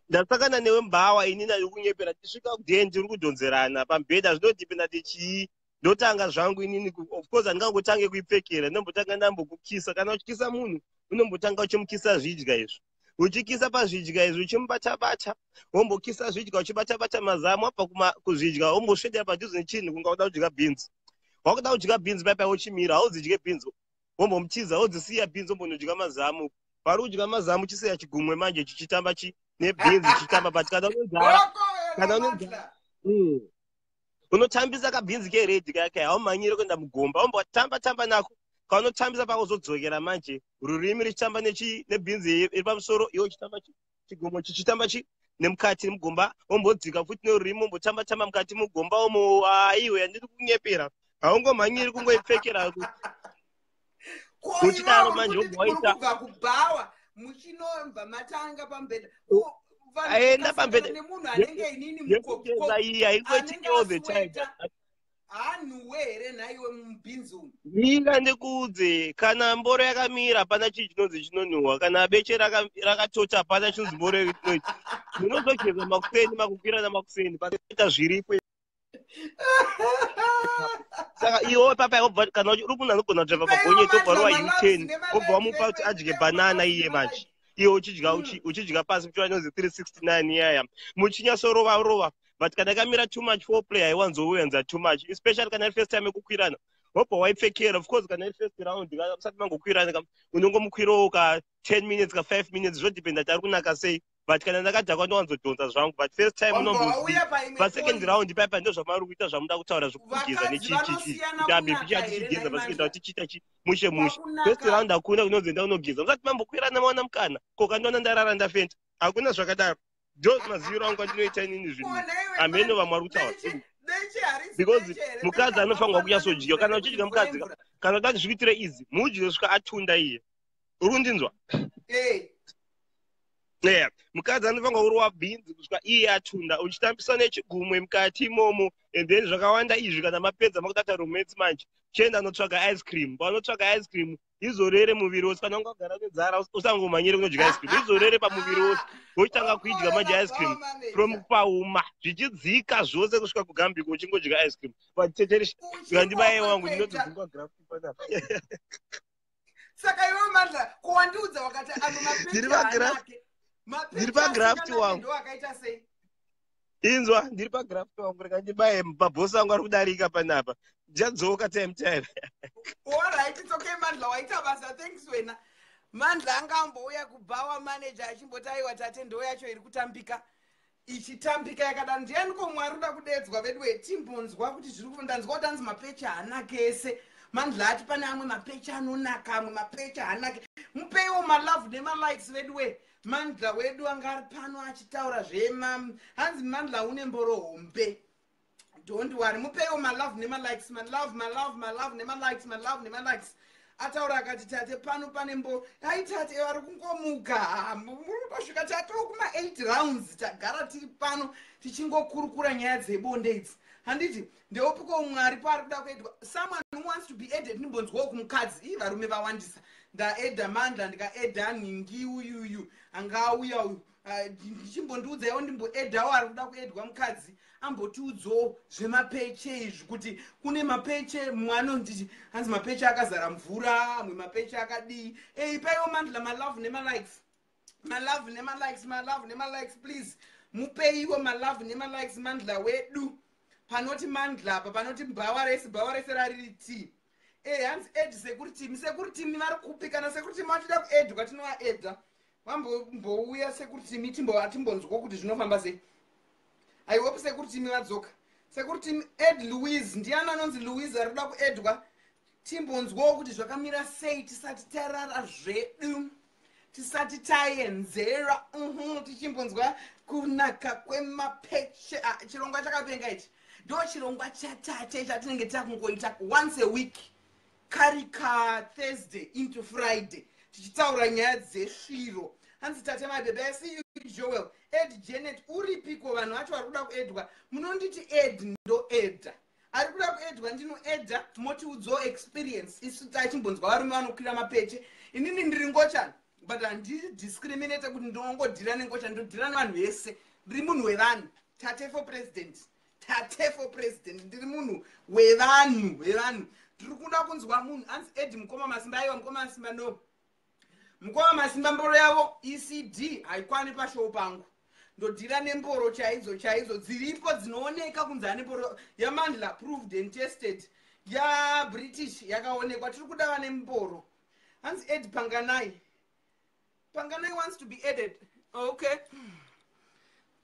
E: Ndasangana newe mubhawa, inini ari kunyepera. Tisvika kudhen, ndiri kudhonzerana pamubhedha. Zvinodhipenda tichii? Ndotanga zvangu inini of course handingangotange kuipfekera. Ndombotanga ndambokukisa. Kana uchikisa munhu, unombotanga uchimukisa zvidya izvo, uchikisa pazvidya izvi, uchimubata-bata, wombokisa zvidya, uchibata-bata mazamu. Wabva kuzvidya, womboswedera padhuze nechinhu kunga uda kudya bhinzi. Wakuda kudya bhinzi paipai, wochimira, haudzidye bhinzi, wombomutiza, wodzisiya bhinzi, wombonodya mazamu. Pari kudya mazamu, chisiya chigumwe manje chichitamba chi nebhinzi chichitamba. But kana unonzara, kana unonzara, unotambisa kabhinzi keredhi kaya kaya, haumhanyire kuenda mugomba, wombotamba tamba nako. Kaunotambisa pakuzodzokera manje, rurimi richitamba nebhinzi iri pamusoro, iwe uchitamba chigumwe chichitamba chi nemukati mugomba, wombodzika futi nerurimi, wombotamba tamba mukati mugomba umo. Aiwe, handiri kunyepera. Haungomhanyiri kungoipfekera. Uchidaro manje wobva waita-
A: Kubva kubhawa muchinomva matanga pamubhedha.
E: Aenda pamubhedha.
A: Nemunhu anenge inini
E: Yekugeza iyi haingoitiki all the time.
A: Hanhuwe here nhaiwe mubhinzi umu?
E: Mira ndikuudze, kana mboro yakamira, hapana chii chinonzi chinonhuhwa. Kana beche rakatota, hapana chinonzi mboro inoita. Munozogeza makuseni, makukwirana makuseni, panoita zviripo. Saka iwe papa wobva, kana uri munhu anogona kudhraivha magonyeti, wobva rova U10, wobva wamupa kuti adye banana iye manje. Iwe uchidya uchidya pasi kuchiva inonzi 369 iyaya, muchinyatsorova rova. But kana yakamira too much, foreplay haiwanzouenza too much, especially kana iri first time yekukwirana, wobva waipfekera. Of course, kana iri first round, musati mangokwirana ka, unongomukwirawo ka 10 minutes, ka 5 minutes, zvodependa kuti ari kunaka sei. But kana ndakadhakwa, ndowanzodhonza zvangu, but first time
A: Wambva
E: unombozi
A: wauya paimwe
E: pasecond
A: point.
E: round paipa ndo zvamari kuita, zvamuda kutaura zvekugeza
A: Vakadzi
E: nechichichi
A: vanosiyana
E: kuti abe
A: kunaka
E: picha
A: here
E: tichigeza
A: nhai
E: pasecond
A: Mandla?
E: round tichiita chi mushe mushe. First
A: Pakunaka
E: round hakuna kunonzi unogeza musati mambokwirana, maona mukana ko kandiona ndarara ndafenda. Hakuna zvakadaro. Ndo maziviro angu andinoita inini zvinhu.
A: Kona iwe
E: Hameno vamwe vari kutaura.
A: Beche, beche harisi
E: Because
A: beche here.
E: mukadzi
A: Beche
E: anofanirwa
A: hakafanana
E: kunyatsodya. Kana
A: nemvura
E: uchidya
A: yekuti
E: mukadzi
A: mvura.
E: Kana uda kuti zvikuitire easy, mudye kusvika atunda iye. Uri kundinzwa?
A: Eh.
E: Yeah, mukadzi anofanirwa kurova bhinzi kusvika iye atunda, uchitambisa nechigumwe mukati imomo, and then zvakawanda izvi. Kana mapedza, makutata romance manje, chienda notsvaga ice cream. Paunotsvaga ice cream, izorere muviri wose. Kana ungagara nenzara, usangomhanyire kunodya ice cream, izorere pamuviri wose, wochitanga kuidya manje ice cream from pauma zvichidzika zvose kusvika kugambiko, uchingodya ice cream. But teterisha kandibaye wangu, ndinotodzingwa graft panapa.
A: Saka iwe Mandla, kuwandiudza wakati ano
E: Ndiri
A: mapeche
E: pagraft.
A: haanake. Mapeche
E: Ndiri pagraft
A: asinganake
E: wangu.
A: ndo akaita sei?
E: Inzwa, ndiri pagraft wangu, reka ndibaye. Mabhosi angu ari kudarika panapa, ndichadzoka time time.
A: Alright, it's okay Mandla, waita basa, thanks wena. Mandla anga ambouya kubhawa, manager achimboti aiwa tate, ndo yacho iri kutambika, ichitambika yakadaro. Ndiani ko mwari uda kudedzwa vedu we? Timbonzwa kuti zviri ndanzwa kuti anzi mapeche haanake ese. Mandla ati pane amwe mapeche anonaka, amwe mapeche haanake. Mupeiwo malove nemalikes vedu we. Mandla wedu anga ari pano achitaura zvema. Hanzi Mandla une mboro hombe. Don't worry, mupeiwo malove nemalikes, malove, malove, malove nemalikes, malove nemalikes. Ataura akati tate, pano pane mbo ai tate vari kungomuka. Muri kutosvika tatoo kuma8 rounds, tagara tiri pano tichingokurukura nyaya dzebonde idzi. Handiti ndeupiko mwari paari kuda kuedwa? Someone who wants to be added, ndimbonzwawo kumukadzi. Ii, varume vawandisa. Ndaedha Mandla, ndikaedha nhingi uyuyu anga auya uyu. Ah, ndichimbondiudzaiwo, ndimboedhawo ari kuda kuedwa mukadzi, ambotiudzawo zvemapeche izvi, kuti kune mapeche mumwe anonditi hanzi mapeche akazara mvura, amwe mapeche akadii. Ei, paiwo Mandla malove nemalikes, malove nemalikes, malove nemalikes, please. Mupeiwo malove nemalikes Mandla wedu. Panoti Mandla apa, panoti bhawa rese, bhawa rese rariri t e. Hanzi add Sekuru Timi. Sekuru Timi vari kupi? Kana Sekuru Timi vachida kuedwa, tinovaedha. Vambouya Sekuru Timi, timbonzwa kuti zvinofamba sei. I hope Sekuru Timi vadzoka. Sekuru Timi, add Louise. Ndiani anonzi Louise ari kuda kuedwa? Timbonzwawo kuti zvakamira sei tisati tarara zvedu, tisati taenzera. Tichimbonzwa kunaka kwemapeche. Ah, chirongwa chakapenga ichi. Ndo chirongwa chatate chatinenge takungoita once a week, kari kathursday into Friday, tichitaura nyaya dzesviro. Hanzi tate mabebe, I see you Joel. Ed Janet, uripiko? Vanhu vacho vari kuda kuedwa, munonditi add, ndoedha. Ari kuda kuedwa, ndinoedha. Motiudzawo experience. Isu tachimbonzwa varume vanokwira mapeche. Inini ndiri ngochani, but handidiscriminate kuti ndinongodhira nengochani, ndodhira nevanhu vese. Ndiri munhu wevanhu. Tate for president, tate for president. Ndiri munhu wevanhu, wevanhu. Tiri kuda kunzwa munhu anzi add Mukoma Masimba. Aiwa, Mukoma Masimba, no. Mukoma Masimba mboro yavo ECD haikwani pashow pangu. Ndodhira nemboro chaidzo chaidzo dziripo, dzinooneka kunzi ane mboro. YaMandla proved and tested, yaBritish yakaonekwa. Tiri kuda vane mboro. Hanzi add Panganai. Panganai wants to be added. Okay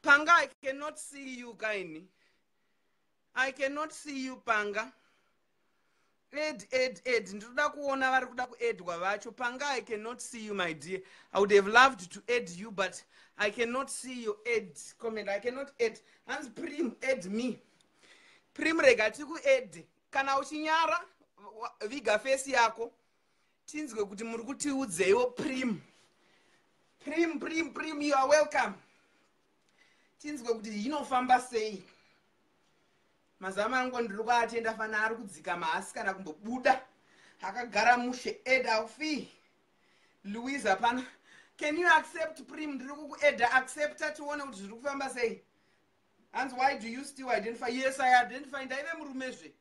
A: Panga, I cannot see you kaini. I cannot see you, Panga. Add, add, add. Ndinoda kuona vari kuda kuedwa vacho. Panga, I cannot see you, my dear. I would have loved to add you, but I cannot see your add comment. I cannot add. Hanzi Prim, add me. Prim, rega tikuadd. Kana uchinyara, viga face yako, tinzwe kuti muri kutiudzeiwo. Prim, Prim, Prim, Prim, you are welcome. Tinzwe kuti inofamba sei. Mazama angu ndiri kuatenda fana ari kudzika maasi kana kumbobuda, akagara mushe. Add Alfi Louise hapana. Can you accept, Prim? Ndiri kukuedha, accepta tione kuti zviri kufamba sei. Hanzi why do you still identify? Yes, I identify. Ndaive murumezve,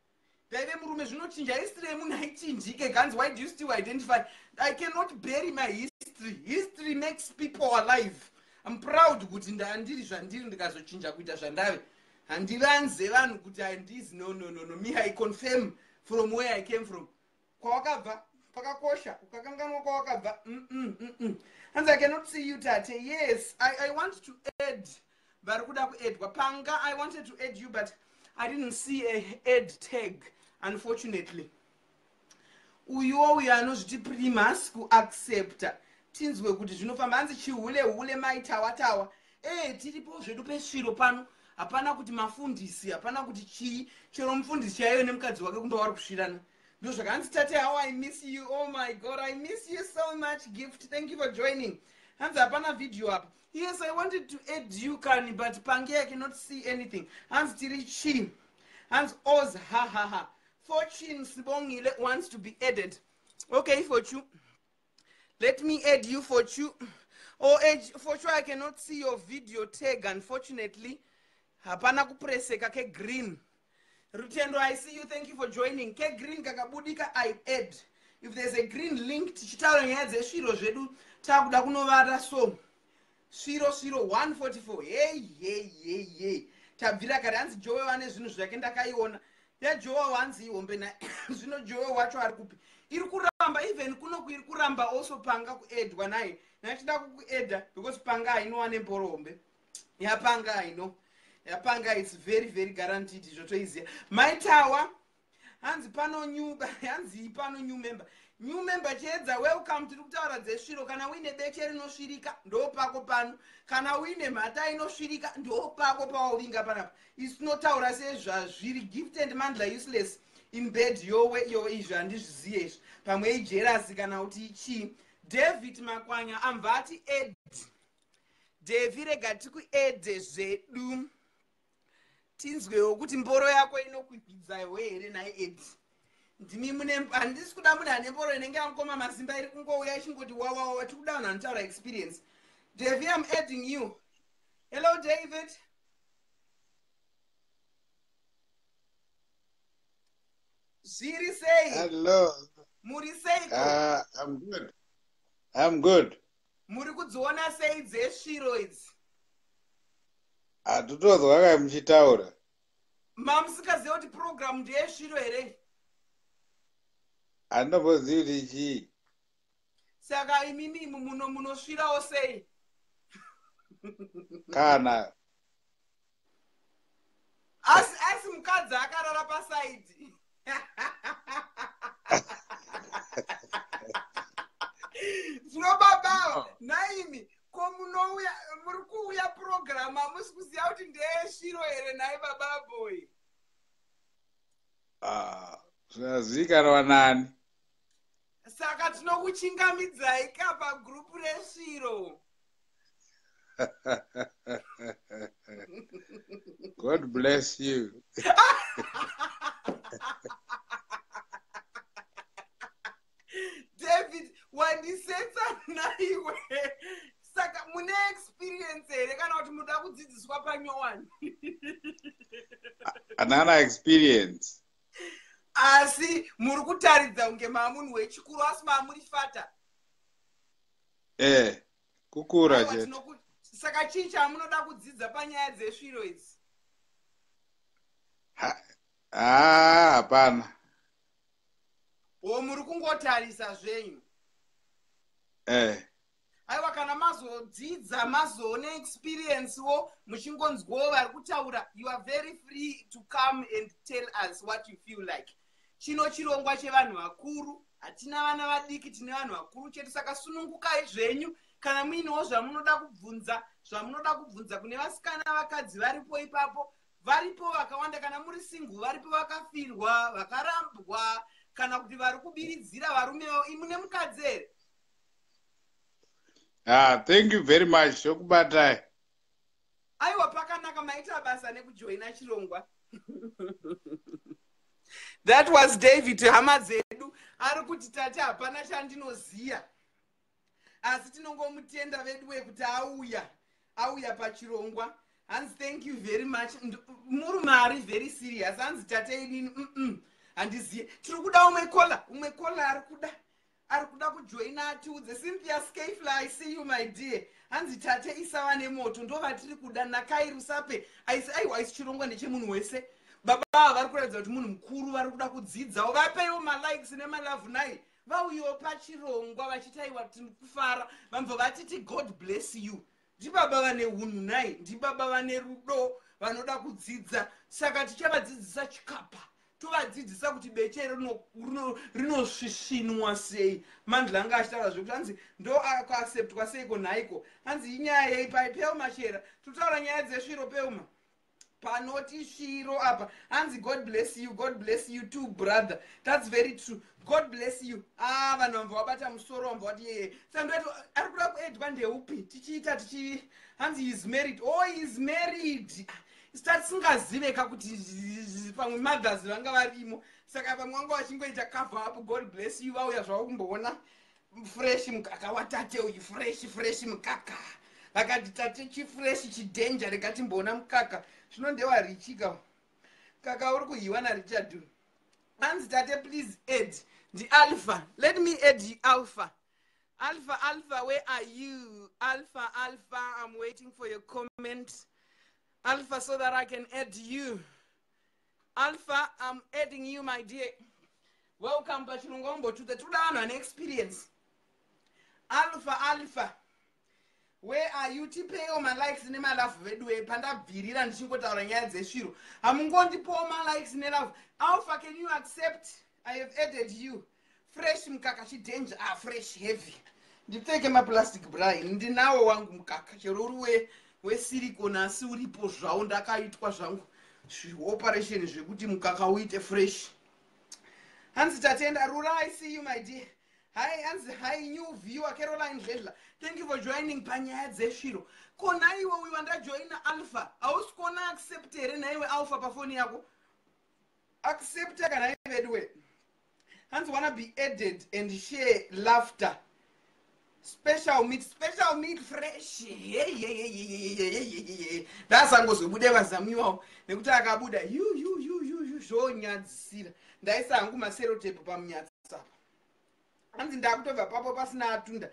A: ndaive murume. Zvinochinja, history yemunhu haichinjike. Ganzi why do you still identify? I cannot bury my history. History, history makes people alive. I'm proud kuti ndandiri zvandiri, ndikazochinja kuita zvandave. Handivanze vanhu kuti handizi. No, no, no, no. Me, I confirm from where I came from. Kwawakabva kwakakosha, ukakanganwa kwawakabva. Hanzi, "I cannot see you, Tate." Yes, I want to add vari kuda kuaddwa. Panga, I wanted to add you, but I didn't see a add tag, unfortunately. Uyuwo uyo anozviti Primus, kuaccepta, tinzwe kuti zvinofamba. Hanzi, "Chihule hule maitawatawa." E, tiripo zvedu pesviro pano. Hapana kuti mafundisi, hapana kuti chii. Chero mufundisi chaiyo nemukadzi wake kumba vari kusvirana. Ndo zvakanzi, "Tate, how I miss you." Oh my God, I miss you so much. Gift, thank you for joining. Hanzi, "Hapana video apa." Yes, I wanted to add you kani, but pange I cannot see anything. Hanzi, "Tiri chii?" Hanzi, "Oz." Ha ha ha. Fortune Sibongile wants to be added. Okay, Fortune, let me add you. Fortune, oh, Fortune, I cannot see your video tag, unfortunately. Hapana kupreseka kegreen. Rutendo, I see you, thank you for joining. Kegreen kakabudika, I add. If there's a green link. Tichitaura nyaya dzesviro zvedu, taakuda kunovata. So sviro, sviro 144. Hei hei hei hei, tabvira kare. Hanzi, "Jowe vane zvinhu zvake." Ndakaiona yaJowe, wanzi ihombe na zvino. Jowe wacho ari kupi? Iri kuramba, even kunoku iri kuramba also. Panga kuaddwa naye, nachida kukuadda because panga hainowa nemboro hombe. Yapanga haino, yapanga, it's very very guaranteed. Zvotoiziva maitawa. Hanzi pano new, hanzi pano new member, new member Chiedza, welcome. Tiri kutaura dzesviro. Kana uine beche rinosvirika, ndo pako pano. Kana uine mhata inosvirika, ndo pako pawauvinga panapa. Isu tinotaura sezvazviri. Gift and Mandla, useless in bed. Yowe yowe, izvi handizviziye izvi. Pamwe ijealous kana kuti ichii. David Makwanya ambva ati add. Devi, rega tikuadde zvedu, tinzwewo kuti mboro yako inokwikwidzawo here. Nhai Edi, ndimi mune, handisi kuda munhu ane mboro inenge yamukoma Masimba iri kungouya ichingoti wawawa. Tiri kuda vanhu vanotaura experience. Davi, am adding you. Hello, David. Zviri sei?
F: Hello.
A: Muri seiko?
F: I'm good. I'm good.
A: Muri kudziona sei dzesviro idzi?
F: Hatotozwa kai muchitaura.
A: Mamusingaziva kuti purogiramu ndeyesviro here?
F: Handombozivi kuti chii.
A: Saka imimi imi muno munosvirawo sei?
F: Kana.
A: Asi mukadzi akarara paside. Zvino babava naimi, ko munouya, muri kuuya purogiramu, hamusi kuziva kuti ndeyesviro here, nhai baba boy?
F: Ah, zvazivikanwa nani?
A: Saka tinokuchingamidzai ka pagurupu resviro.
F: God bless you.
A: David, wandisetsa naiwe. Saka mune experience here kana kuti munoda kudzidziswa panyowani?
F: Hanana experience.
A: Asi muri kutaridza kunge maamunhu wechikuru, asi maamuri fata.
F: Eh, kukura
A: Aiwa,
F: chete.
A: Saka chii chamunoda kudzidza panyaya dzesviro idzi?
F: Ah, hapana.
A: O, muri kungotarisa zvenyu?
F: Eh.
A: Aiwa, kana mazodzidza, mazoone experience wo, muchingonzwawo vari kutaura, you are very free to come and tell us what you feel like. Chino chirongwa chevanhu vakuru, hatina vana vadiki, tine vanhu vakuru chete. Saka sunungukai zvenyu. Kana muinewo zvamunoda kubvunza, zvamunoda kubvunza kune vasikana, vakadzi varipo ipapo, varipo vakawanda. Kana muri single, varipo vakafirwa, vakarambwa, kana kuti vari kubiridzira varume vavo. Imune mukadzi here?
F: Ah, thank you very much. Tokubatai.
A: Aiwa, pakanaka, maita basa nekujoina chirongwa. That was David, hama dzedu. Ari kuti, "Tate, hapana chandinoziya." Asi tinongomutenda vedu wekuti auya, auya pachirongwa. Hanzi, "Thank you very much." Murume ari very serious. Hanzi, "Tate, inini handiziye." Tiri kuda umwe caller, umwe caller ari kuda. Ari kuda kujoina atiudze. Cynthia Scafly, I see you, my dear. Hanzi tate isava nemoto, ndo vatiri kuda. Nakai Rusape aisi, aiwa, aisi chirongwa ndechemunhu wese. Baba ava vari kuratidza kuti munhu mukuru, vari kuda kudzidzawo. Vapeiwo malikes nemalove nai, vauyiwo pachirongwa vachitaiwa tiri kufara. Vambva vatiti God bless you. Ndibaba vane unhu nai, ndibaba vane rudo, vanoda kudzidza. Saka tichavadzidzisa chikapa, tovadzidzisa kuti beche rinosvisvinwa sei. Mandla anga achitaura zvekuti hanzi ndo kuacceptwa seiko nhaiko. Hanzi inyaya yei pai Peuma chera totaura nyaya dzesviro. Peuma, panoti sviro apa. Hanzi God bless you. God bless you too, brother. That's very true. God bless you. Ah, vanhu vambva vabata musoro, vambva vati yeye. Saka ari kuda kuaddwa ndeupi? Tichiita tichi hanzi is married. Oh, is married. Tatisingaziveka kuti pamwe mothers vanga varimo, saka vamwe vanga vachingoita cover up. God bless you. Vauya zvavo kumboona fresh mukaka watate uyu, fresh fresh mukaka. Vakati tate chifresh chidanger, rega timboona mukaka. Zvino ndewarichika mukaka uri kuhiwa naRichard. Hanzi tate please add ndiAlpha. Let me add Alpha. Alpha, Alpha, where are you? Alpha, Alpha, I'm waiting for your comment, Alpha, so that I can add you. Alpha, I'm adding you, my dear. Welcome pachirongwa. Umbotuta, tikuda vanhu vane experience. Alpha, Alpha, where are you? Tipeiwo malikes nemalove vedu. Pandabvirira ndichingotaura nyaya dzesviro, hamungondipowo malikes nelove? Alpha, can you accept? I have added you. Fresh mukaka chidanger. Ah, fresh heavy. Ndipfeke maplastic bra. Ndinawo wangu mukaka, chero uri wesilicone, asi uripo zvawo. Ndakaitwa zvangu zvioperation zvekuti mukaka uite fresh. Hanzi tatenda Rura. I see you, my dear. Hi. Hanzi hi, new viewer Caroline Dledla, thank you for joining panyaya dzesviro. Ko naiwe uyu wandajoina, Alpha, hausi kuona accept here naiwe Alpha pafoni yako? Accepta kana iveduwe. Hanzi wanna be added and share laughter. Special meat, special meat, fresh. Ndasangozobude mazamu iwawo nekuti akabuda yu yu yu yu yu, zvonyadzisira. Ndaisa hangu masellotape pamunyatsapa. Hanzi ndakutobva papo pasina atunda.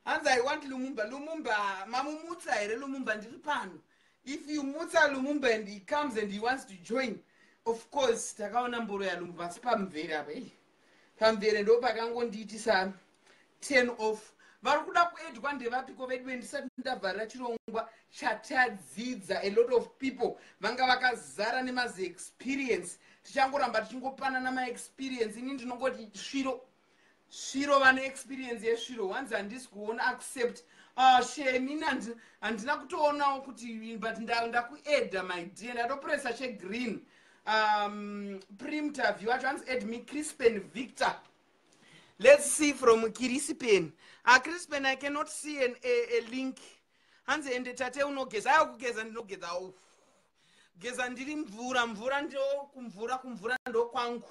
A: Hanzi I want Lumumba. Lumumba, mamumutsa here Lumumba? Ndiri pano. If you mutsa Lumumba and he comes and he wants to join, of course. Takaona mboro yaLumumba, asi pamvere apa, ei, pamvere ndo pakangondiitisa 10 off. Vari kuda kuaddwa ndevapiko vedu? Ndisati ndabvarira chirongwa chatadzidza, a lot of people vanga vakazara nemaziexperience. Tichangoramba tichingopanana maexperience. Ini ndinongoti sviro, sviro, vane experience yesviro. Wanzi handisi kuona accept. Shemini, handina kutoonawo kuti, but ndakuadda, my dear. Ndatopresa chegreen. Primterview wacho hanzi add me. Crispen Victor, let's see from Crispin. Crispin, I cannot see a link. Hanzi ende tate unogeza. Aiwa, kugeza ndinogeza. Geza ndiri mvura, mvura ndo kumvura, kumvura ndo kwangu.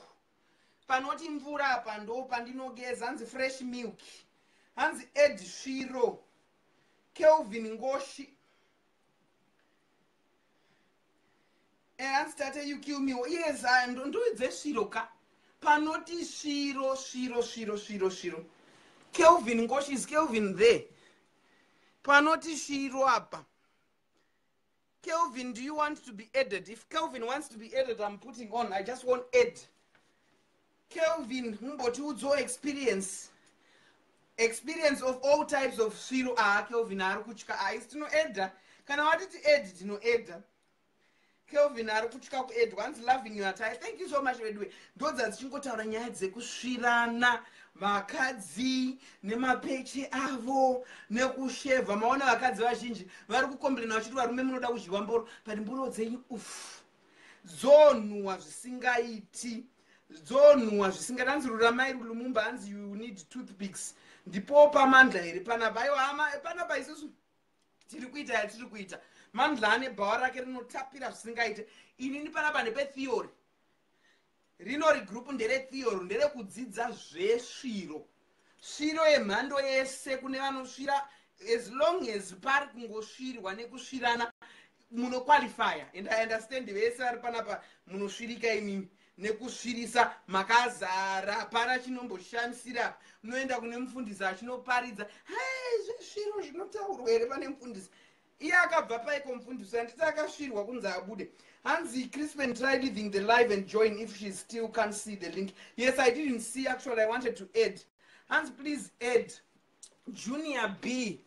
A: Panoti mvura apa ndo pandinogeza. Hanzi fresh milk. Hanzi add sviro. Kelvin Ngoshi. Hanzi tate you kill me. Yes, ndoidzesviro ka. Panoti sviro, sviro, sviro, sviro, sviro. Kelvin Ngoshi, is Kelvin there? Panoti sviro apa. Kelvin, do you want to be added? If Kelvin wants to be added, I'm putting on. I just want add Kelvin. Mumbotiudzawo experience, experience of all types of sviro. Ah, Kelvin ari kutya. Aisi tinoadda kana watiti add, tinoadda. Kelvin ari kutya kuaddwa. Hanzi loving your tie. Thank you so much veduwe. Ndodza dzichingotaura nyaya dzekusvirana, vakadzi nemapeche avo nekushevha. Maona vakadzi vazhinji vari kucomplaina vachiti varume munoda kudyiwa mboro, but mboro dzenyu uf dzonhuhwa zvisingaiti, dzonhuhwa zvisingaiti. Hanzi ruramai Lumumba. Hanzi you need toothpicks. Ndipo pamandla here panapa? Aiwa, panapa isusu tiri kuita yatiri kuita. Mandla ane bhawa rake rinotapira zvisingaite. Inini panapa ndepetheory. Rinori group nderetheory, nderekudzidza zvesviro, sviro yemhando yese. Kune vanosvira, as long as pari kungosvirwa nekusvirana, munoqualifya. And I understand vese vari panapa munosvirika imimi. Nekusvirisa makazara, hapana chinomboshamisira. Unoenda kune mufundisi achinoparidza, hei, zvezviro zvinotaurwa here pane mufundisi? Iye akabva paiko mufundisi? Handiti akasvirwa kunzi abude? Hanzi Crispin, try leaving the live and join if she still can't see the link. Yes, I didn't see. Actually, I wanted to add. Hanzi please add Junior B.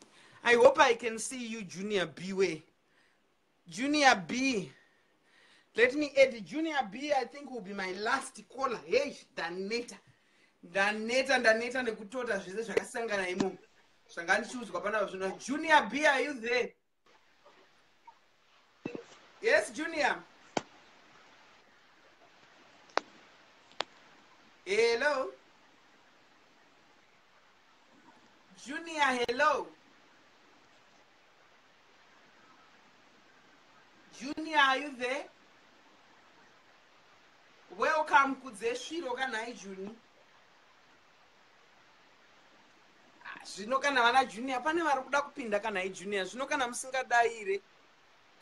A: I hope I can see you, Junior B. Way, Junior B. Let me add Junior B. I think will be my last caller. Hey, ndaneta, ndaneta, ndaneta nekutota zvese zvakasangana imomo zvanga ndichiudzwa panapa zvino. Junior B, are you there? Yes, Junior. Hello, Junior. Hello, Junior, are you there? Welcome kudzesviro kanhai, Juni. Ah, zvino kana vana Junior pane vari kuda kupinda kanhai, Junior, zvino kana musingadaire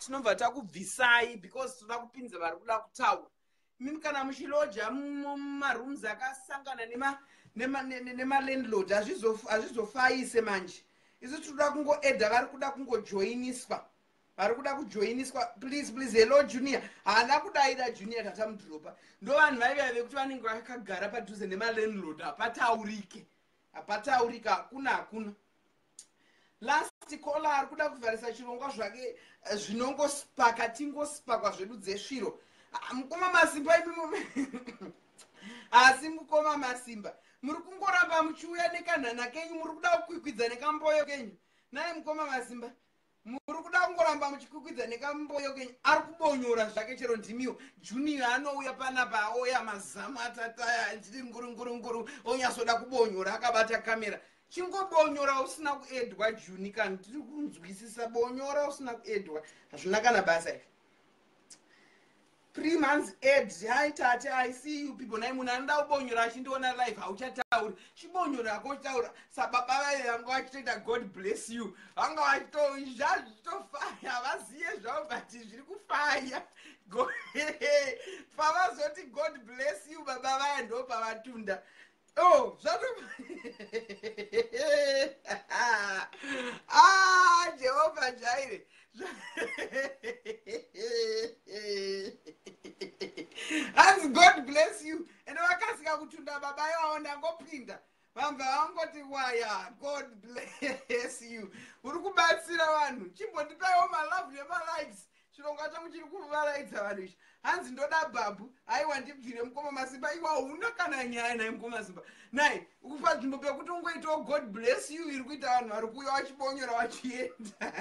A: tinobva takubvisai because toda kupinza vari kuda kutaura. Mimi kana muchiloja mumarooms akasangana nemalandlord, hazvizofayise manje. Isu tinoda kungoedha vari kuda kungojoiniswa, vari kuda kujoiniswa. Please, please. Hello, Junior. Haana kudaira Junior, tatamudhiropa. Ndo vanhu vaiva vekuti vanenge vakagara padhuze nemalandlord, hapataurike, hapataurike, hakuna, hakuna. Last caller ari kuda kuvharisa chirongwa zvake, zvinongospaka, tingospakwa zvedu dzesviro. Ah, mukoma Masimba, imi, asi mukoma Masimba muri kungoramba muchiuya nekanhana kenyu, muri kuda kukwikwidza nekamboyo kenyu. Naye mukoma Masimba, muri kuda kungoramba muchikwikwidza nekamboyo kenyu. Ari kubonyora zvake chero ndimiwo. Junior anouya panapa oya mazamu atataya ndiri ngurungurunguru, onyatsoda kubonyora akabata kamera. Chingobonyora usina kuedwa, Juni. Kana tiri kunzwisisa, bonyora usina kuedwa, hazvina kana basa izvi. 3 months add. Hai tate, I see you people. Nai munhu anoda kubonyora achindiona live, hauchatauri, chibonyora hako uchitaura sababa vaive vanga vachitoita "God bless you", vanga vachitozvitofaya, vaziye zvavo, but zviri kufaya. Pavazoti "God bless you" baba vaya, ndo pavatunda. Oh, zvato, ah, Jehovha Jaire. Hanzi "God bless you", ende vakasika kutunda baba ivavo. Ndangopinda, vambva vangoti waya "God bless you". Uri kubatsira vanhu, chimbondipaiwo malove nemalikes. Chirongwa changu chiri kuvaraidza vanhu ichi. Hanzi ndoda bhabhu. Aiwa, ndibvire mukoma Masimba. Iwa huna kana nyaya naye mukoma Masimba. Nai panzvimbo pekuti ungoitawo "God bless you", iri kuita vanhu vari kuuya vachibonyora vachienda,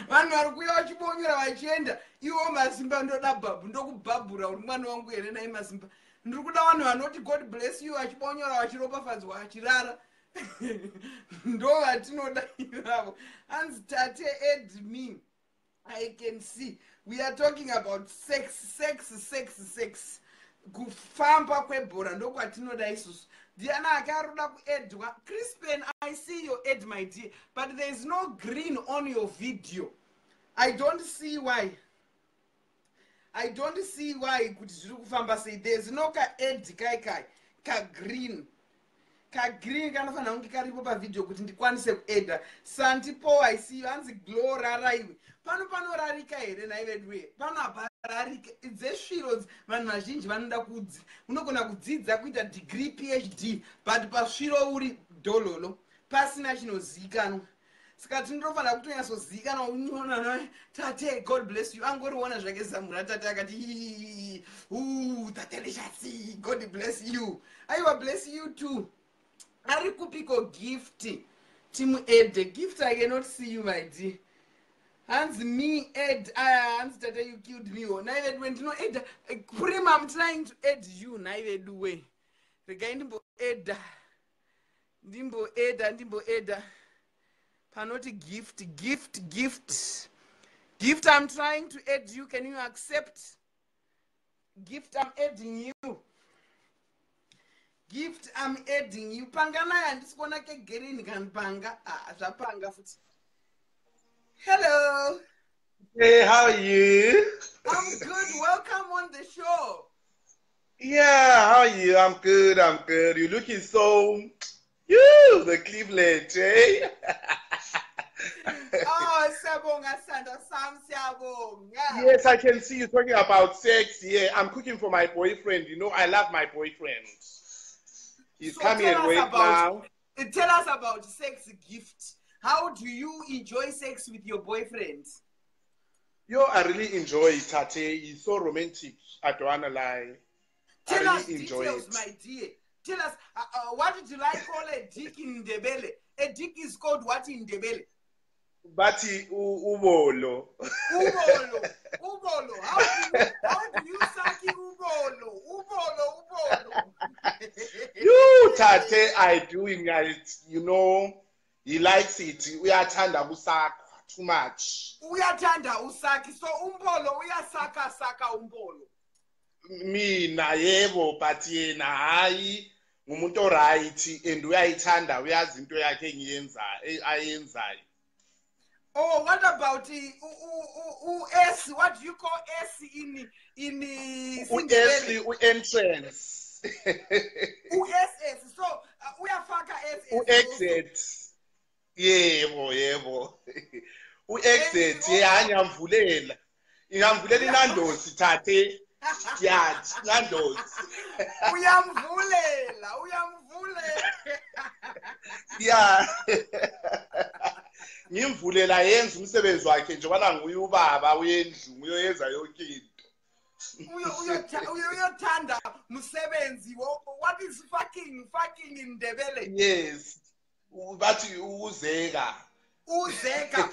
A: vanhu vari kuuya vachibonyora vachienda. Iwo Masimba, ndoda bhabhu, ndokubhabhura. Uri mwana wangu here nai Masimba? Ndiri kuda vanhu vanoti "God bless you" vachibonyora, vachiropafadzwa, vachirara. Ndo vatinoda ivavo. Hanzi tate, add me. I can see we are talking about sex, sex, sex, sex. Kufamba kwebhora ndokwatinoda isusu. Ndiana ake ari kuda kuedwa? Crispin, I see your add, my dear, but there is no green on your video. I don't see why, I don't see why kuti zviri kufamba sei. There is no kaadd kai kai kagreen, kagreen kanofanira kunge karipo pavhidhiyo kuti ndikwanise kuedha. Santipo, I see you. Hanzi glow raraiwe pano. Panorarika here nhai veduwe? Pano hapararike. Dzesviro vanhu vazhinji vanoda kudzi, unogona kudzidza kuita degree, PhD, but pasviro uri dhololo, pasina chinozivikanwa. Saka tinotofanira kutonyatsozivikanwa. Unoona tate "God bless you", angoriona zvake zamura tate akati, "Tatelicious, God bless you." Aiwa, bless you too. Ari kupiko Gift? Timuedhe Gift. I cannot see you, my dear. Hanzi me add. Aya, hanzi tate, you killed me. O nai veduwe, ndinoedha Prima. I'm trying to add you. Nai veduwe, regai ndimboedha, ndimboedha, ndimboedha panoti Gift, Gift, Gift, Gift. I'm trying to add you. Can you accept, Gift? I'm adding you, Gift. I'm adding you. Panganai, handisi kuona kegreen kanipanga. Ah, zvapanga futi. Hello.
G: Hey, how are you?
A: I'm good. Welcome on the show.
G: Yeah, how are you? I'm good. I'm good. You're looking so, you, the Cleveland, eh?
A: Oh, siyabonga sithandwa sami, siyabonga.
G: Yes, I can see you talking about sex. Yeah, I'm cooking for my boyfriend. You know, I love my boyfriend. He's
A: So
G: coming
A: tell
G: at
A: us
G: work
A: about-
G: now.
A: Tell us about sex, Gift. How do you enjoy sex with your boyfriend?
G: Yo, I really enjoy it, Tate. He's so romantic. I don't wanna lie. I
A: Tell
G: really
A: us
G: enjoy
A: details,
G: it.
A: my dear. Tell us, what did you like call a dick in Ndebele? A dick is called what in Ndebele?
G: But ubolo.
A: Ubolo. Ubolo. How do you suck in ubolo? Ubolo, ubolo.
G: You, Tate, I doing it. You know, he likes it. Uyathanda kusakwa too much.
A: Uyathanda usaki. So umbolo uyasaka saka umbolo.
G: Mina yebo, but yena hayi ngumuntu oright and uyayithanda, uyazi into yakhe engiyenzayo, ayenzayo.
A: Oh, what about U S? What do you call S in
G: U-S u-entrance.
A: U-SS. So uyafaka SS.
G: U-exit. Yebo, yebo. U-exit, yeah, ngiyamvulela. Ngiyamvulela iNandosi, Tate. Yeah, Nandosi.
A: Uyamvulela, uyamvulela.
G: Yeah. Ngimvulela yenza umsebenzi wakhe njengoba nguye ubaba wendlu, nguye yonke into.
A: Uyothanda msebenzi. What is fucking in Ndebele?
G: Yes. Bathi uzeka.
A: Uzeka.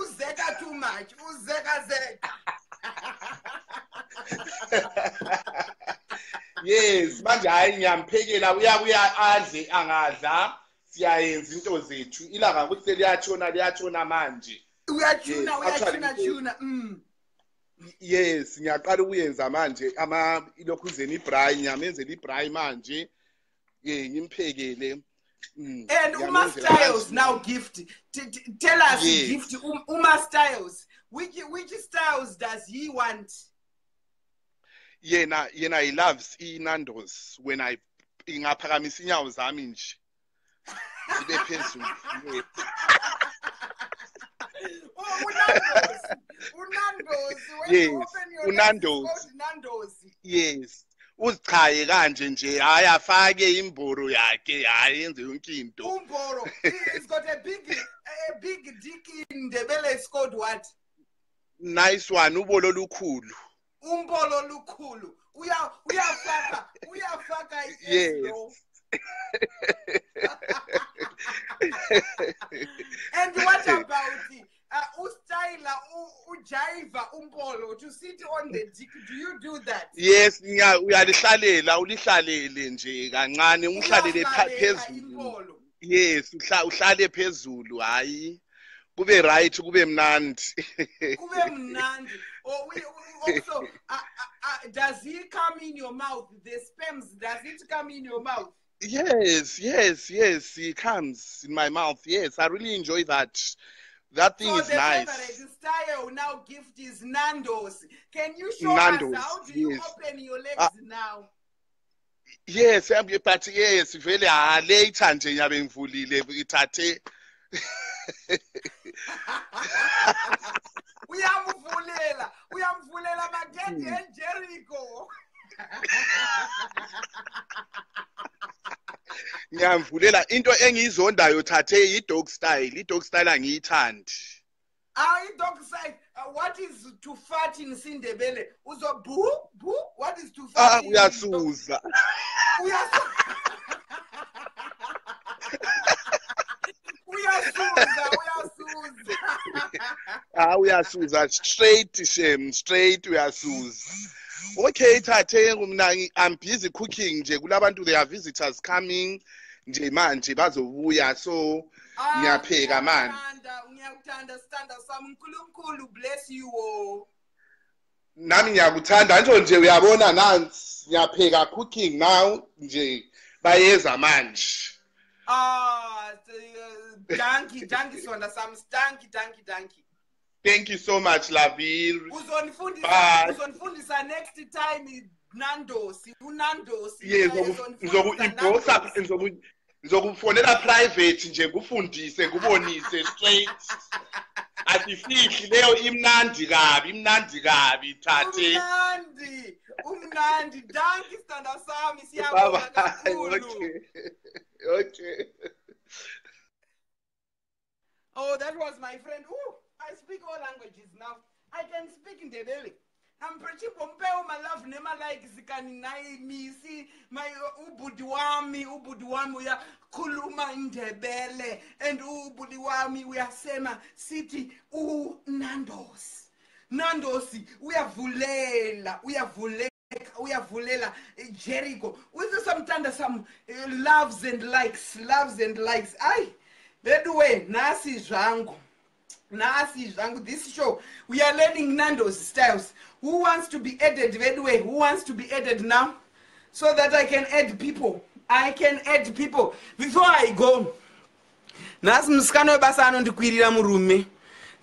A: Uzeka too much. Uzeka zeka.
G: Yes, manje hayi ngiyamphekela, uyabuya adle, angadla siyayenza into zethu. Ilanga ukuthi seliyatshona, liyatshona manje.
A: Uyatshuna, uyatshuna tshuna.
G: Yes, ngiyaqala ukuyenza manje ama ilokhuzeni ibraai, ngiyamenzela ibraai manje. Yeah, ngimphekele.
A: And Uma Styles now, Gift. Tell us, yes. Gift, Uma Styles. Which styles does he want?
G: Yena he loves iNando's. When I ingaphakamisa inyawo zami nje zibe phezulu.
A: Unando's.
G: Yes, Unando's. Yes. Uzichaye kanje nje, hayi afake imboro yakhe, hayi yenze yonke into.
A: Umboro. He's got a big dick in Ndebele. It's called what?
G: Nice one, ubolo lukhulu.
A: Umbolo lukhulu. Uyafaka, uyafaka.
G: Yes.
A: And what about ustyla ujaiva umbolo to sit on the dick? Do you do that?
G: Yes, uyalihlalela, ulihlalele nje kancane, uhlalele phezulu. Yes, uhlale phezulu, hayi kube right, kube mnandi.
A: Kube mnandi. Or we also does he come in your mouth? The sperms, does it come in your mouth?
G: Yes, yes, yes, he comes in my mouth. Yes, I really enjoy that. That thing
A: so
G: is nice.
A: The favorite style now, Gift, is Nando's. Can you show
G: Nando's,
A: us how do you
G: yes.
A: open your legs now?
G: Yes, but yes, vele later nje ngiyabe ngivulile ithathe.
A: Uyamvulela, uyamvulela magede eJericho.
G: Ngiyamvulela. Into engiyizondayo thathe i-dog style. I-dog style angiyithandi.
A: I-dog style, what is to fart in Sindebele? Uzo boo boo, what is to fart?
G: Uyasuza.
A: Uyasuza, uyasuza.
G: Uyasuza straight, shame, straight uyasuza. Okay, Tate, mina I'm busy cooking nje kulabantu, there are visitors coming nje manje bazobuya, so ngiyapheka manje.
A: Ngiyakuthanda sithanda sami, uNkulunkulu bless you all.
G: Nami ngiyakuthanda nje nje uyabona nansi ngiyapheka cooking now nje bayeza manje.
A: Dankie, dankie sithanda sami, dankie, dankie, dankie.
G: Thank you so much, Lavir.
A: Uzonifundisa.
G: Bye.
A: Uzonifundisa next time Nandosi, uNandosi.
G: Yes,
A: Uzonifundisa
G: ngizoku-inboxa,
A: Nandosi.
G: ngizokufonela private nje, ngufundise, ngubonise straight. Asifihli leyo, imnandi kabi, imnandi kabi, thathe.
A: Umnandi, umnandi. Dankie, sithandwa sami,
G: Bye
A: siyabonga
G: bye.
A: kakhulu.
G: Okay.
A: Oh, that was my friend. Ooh, I speak all languages now. I can speak Ndebele. I'm pretty Pompeo, my love, nema like zikani nai misi, my ubudi wami, ubudi wami uyakhuluma Ndebele, and ubudi wami uyasema sithi uNandos. Nandosi uyavulela, uyavulela, uyavulela Jericho. With some some loves and likes, loves and likes. Ay, veduwe, nhasi zvangu, nhasi zvangu. This show we are learning Nandos styles. Who wants to be added, veduwe? Who wants to be added now so that I can add people? I can add people before I go. Nhasi musikana webasa anondikwirira murume.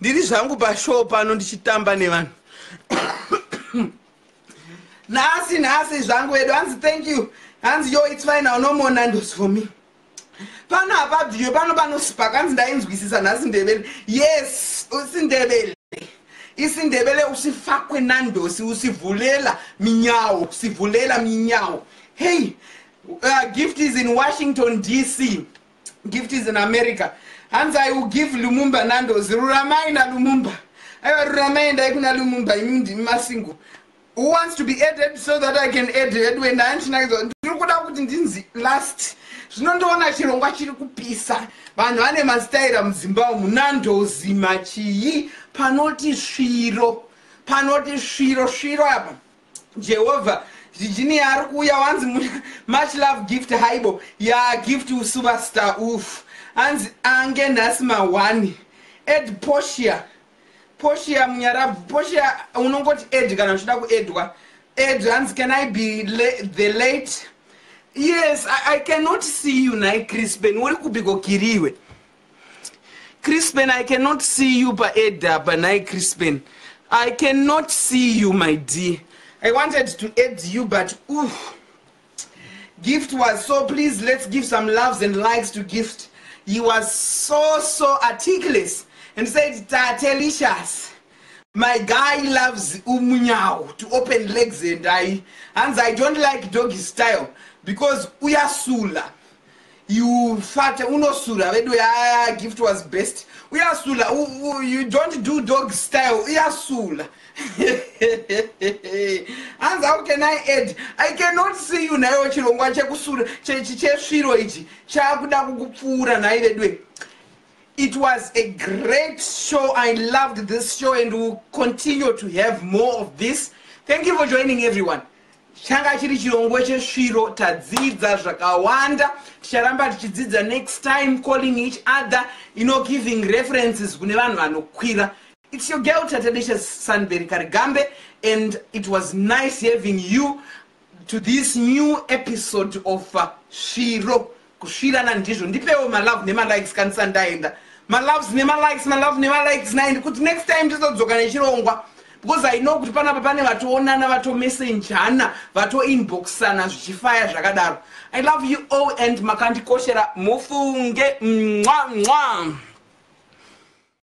A: Ndiri zvangu pashow pano ndichitamba nevanhu. Nhasi, nhasi zvangu vedu. Hanzi thank you. Hanzi yo, it's fine now, no more Nandos for me. Pano hapabviwe pano, panosipaka. Hanzi ndainzwisisa nhasi Ndebele. Yes, usiNdebele, isiNdebele usifakwe Nandosi, usivulela minyawo, sivulela minyawo. Hey, Gift is in Washington DC. Gift is in America. Hanzi I will give Lumumba Nandos. Ruramai naLumumba. Aiwa, ruramai, ndai kuna Lumumba. Imi ndimi masingle. Who wants to be added so that I can add? Edwe, ndaandinakidzwa, ndiri kuda kuti ndinzi last. Zvinondoona chirongwa chiri kupisa. Vanhu vane masitaira mudzimba umu. Nandozi machii panoti sviro, panoti sviro, sviro apa. Jehovha Virginia ari kuuya. Wanzi much love, Gift. Haibo ya, Gift usuperstar. Uf, hanzi ange nhasi ma1. Ed Poshia, Poshia Munyarabvu, Poshia, unongoti ed kana uchida kuedwa. Ed, hanzi can I be the late? Yes, I cannot see you nai Crispen. Uri kupiko kiriwe, Crispen? I cannot see you paed apa nai Crispen. I cannot see you, my dear. I wanted to add you, but oof. Gift was so, please, let's give some loves and likes to Gift. He was so, so articulate and said, "Tatelicious, my guy loves umunyao to open legs," and I don't like doggy style because uyasula. You fat, unosula vedu. Ah, Gift was best. Uyasula. You don't do dog style, uyasula. Hanzi how can I add? I cannot see you. Naiwo chirongwa chekusura chesviro ichi chakuda kukupfuura nhai vedwe. It was a great show. I loved this show and will continue to have more of this. Thank you for joining, everyone. Changa chiri chirongwa chesviro. Tadzidza zvakawanda, ticharamba tichidzidza next time, calling each other, giving references kune vanhu vanokwira. It's your girl, Tatelicious Sunberry Karigambe, and it was nice having you to this new episode of Sviro, kusvirana ndizvo. Ndipewo malove nemalikes kanisa ndaenda. Maloves nemalikes, malove nemalikes nine, kuti next time tizodzoka nechirongwa, because I know kuti panapa pane vatoonana, vatomessenjana, vatoinboxana, zvichifaya zvakadaro. I love you all and makandikoshera mufunge. Mwa mwa.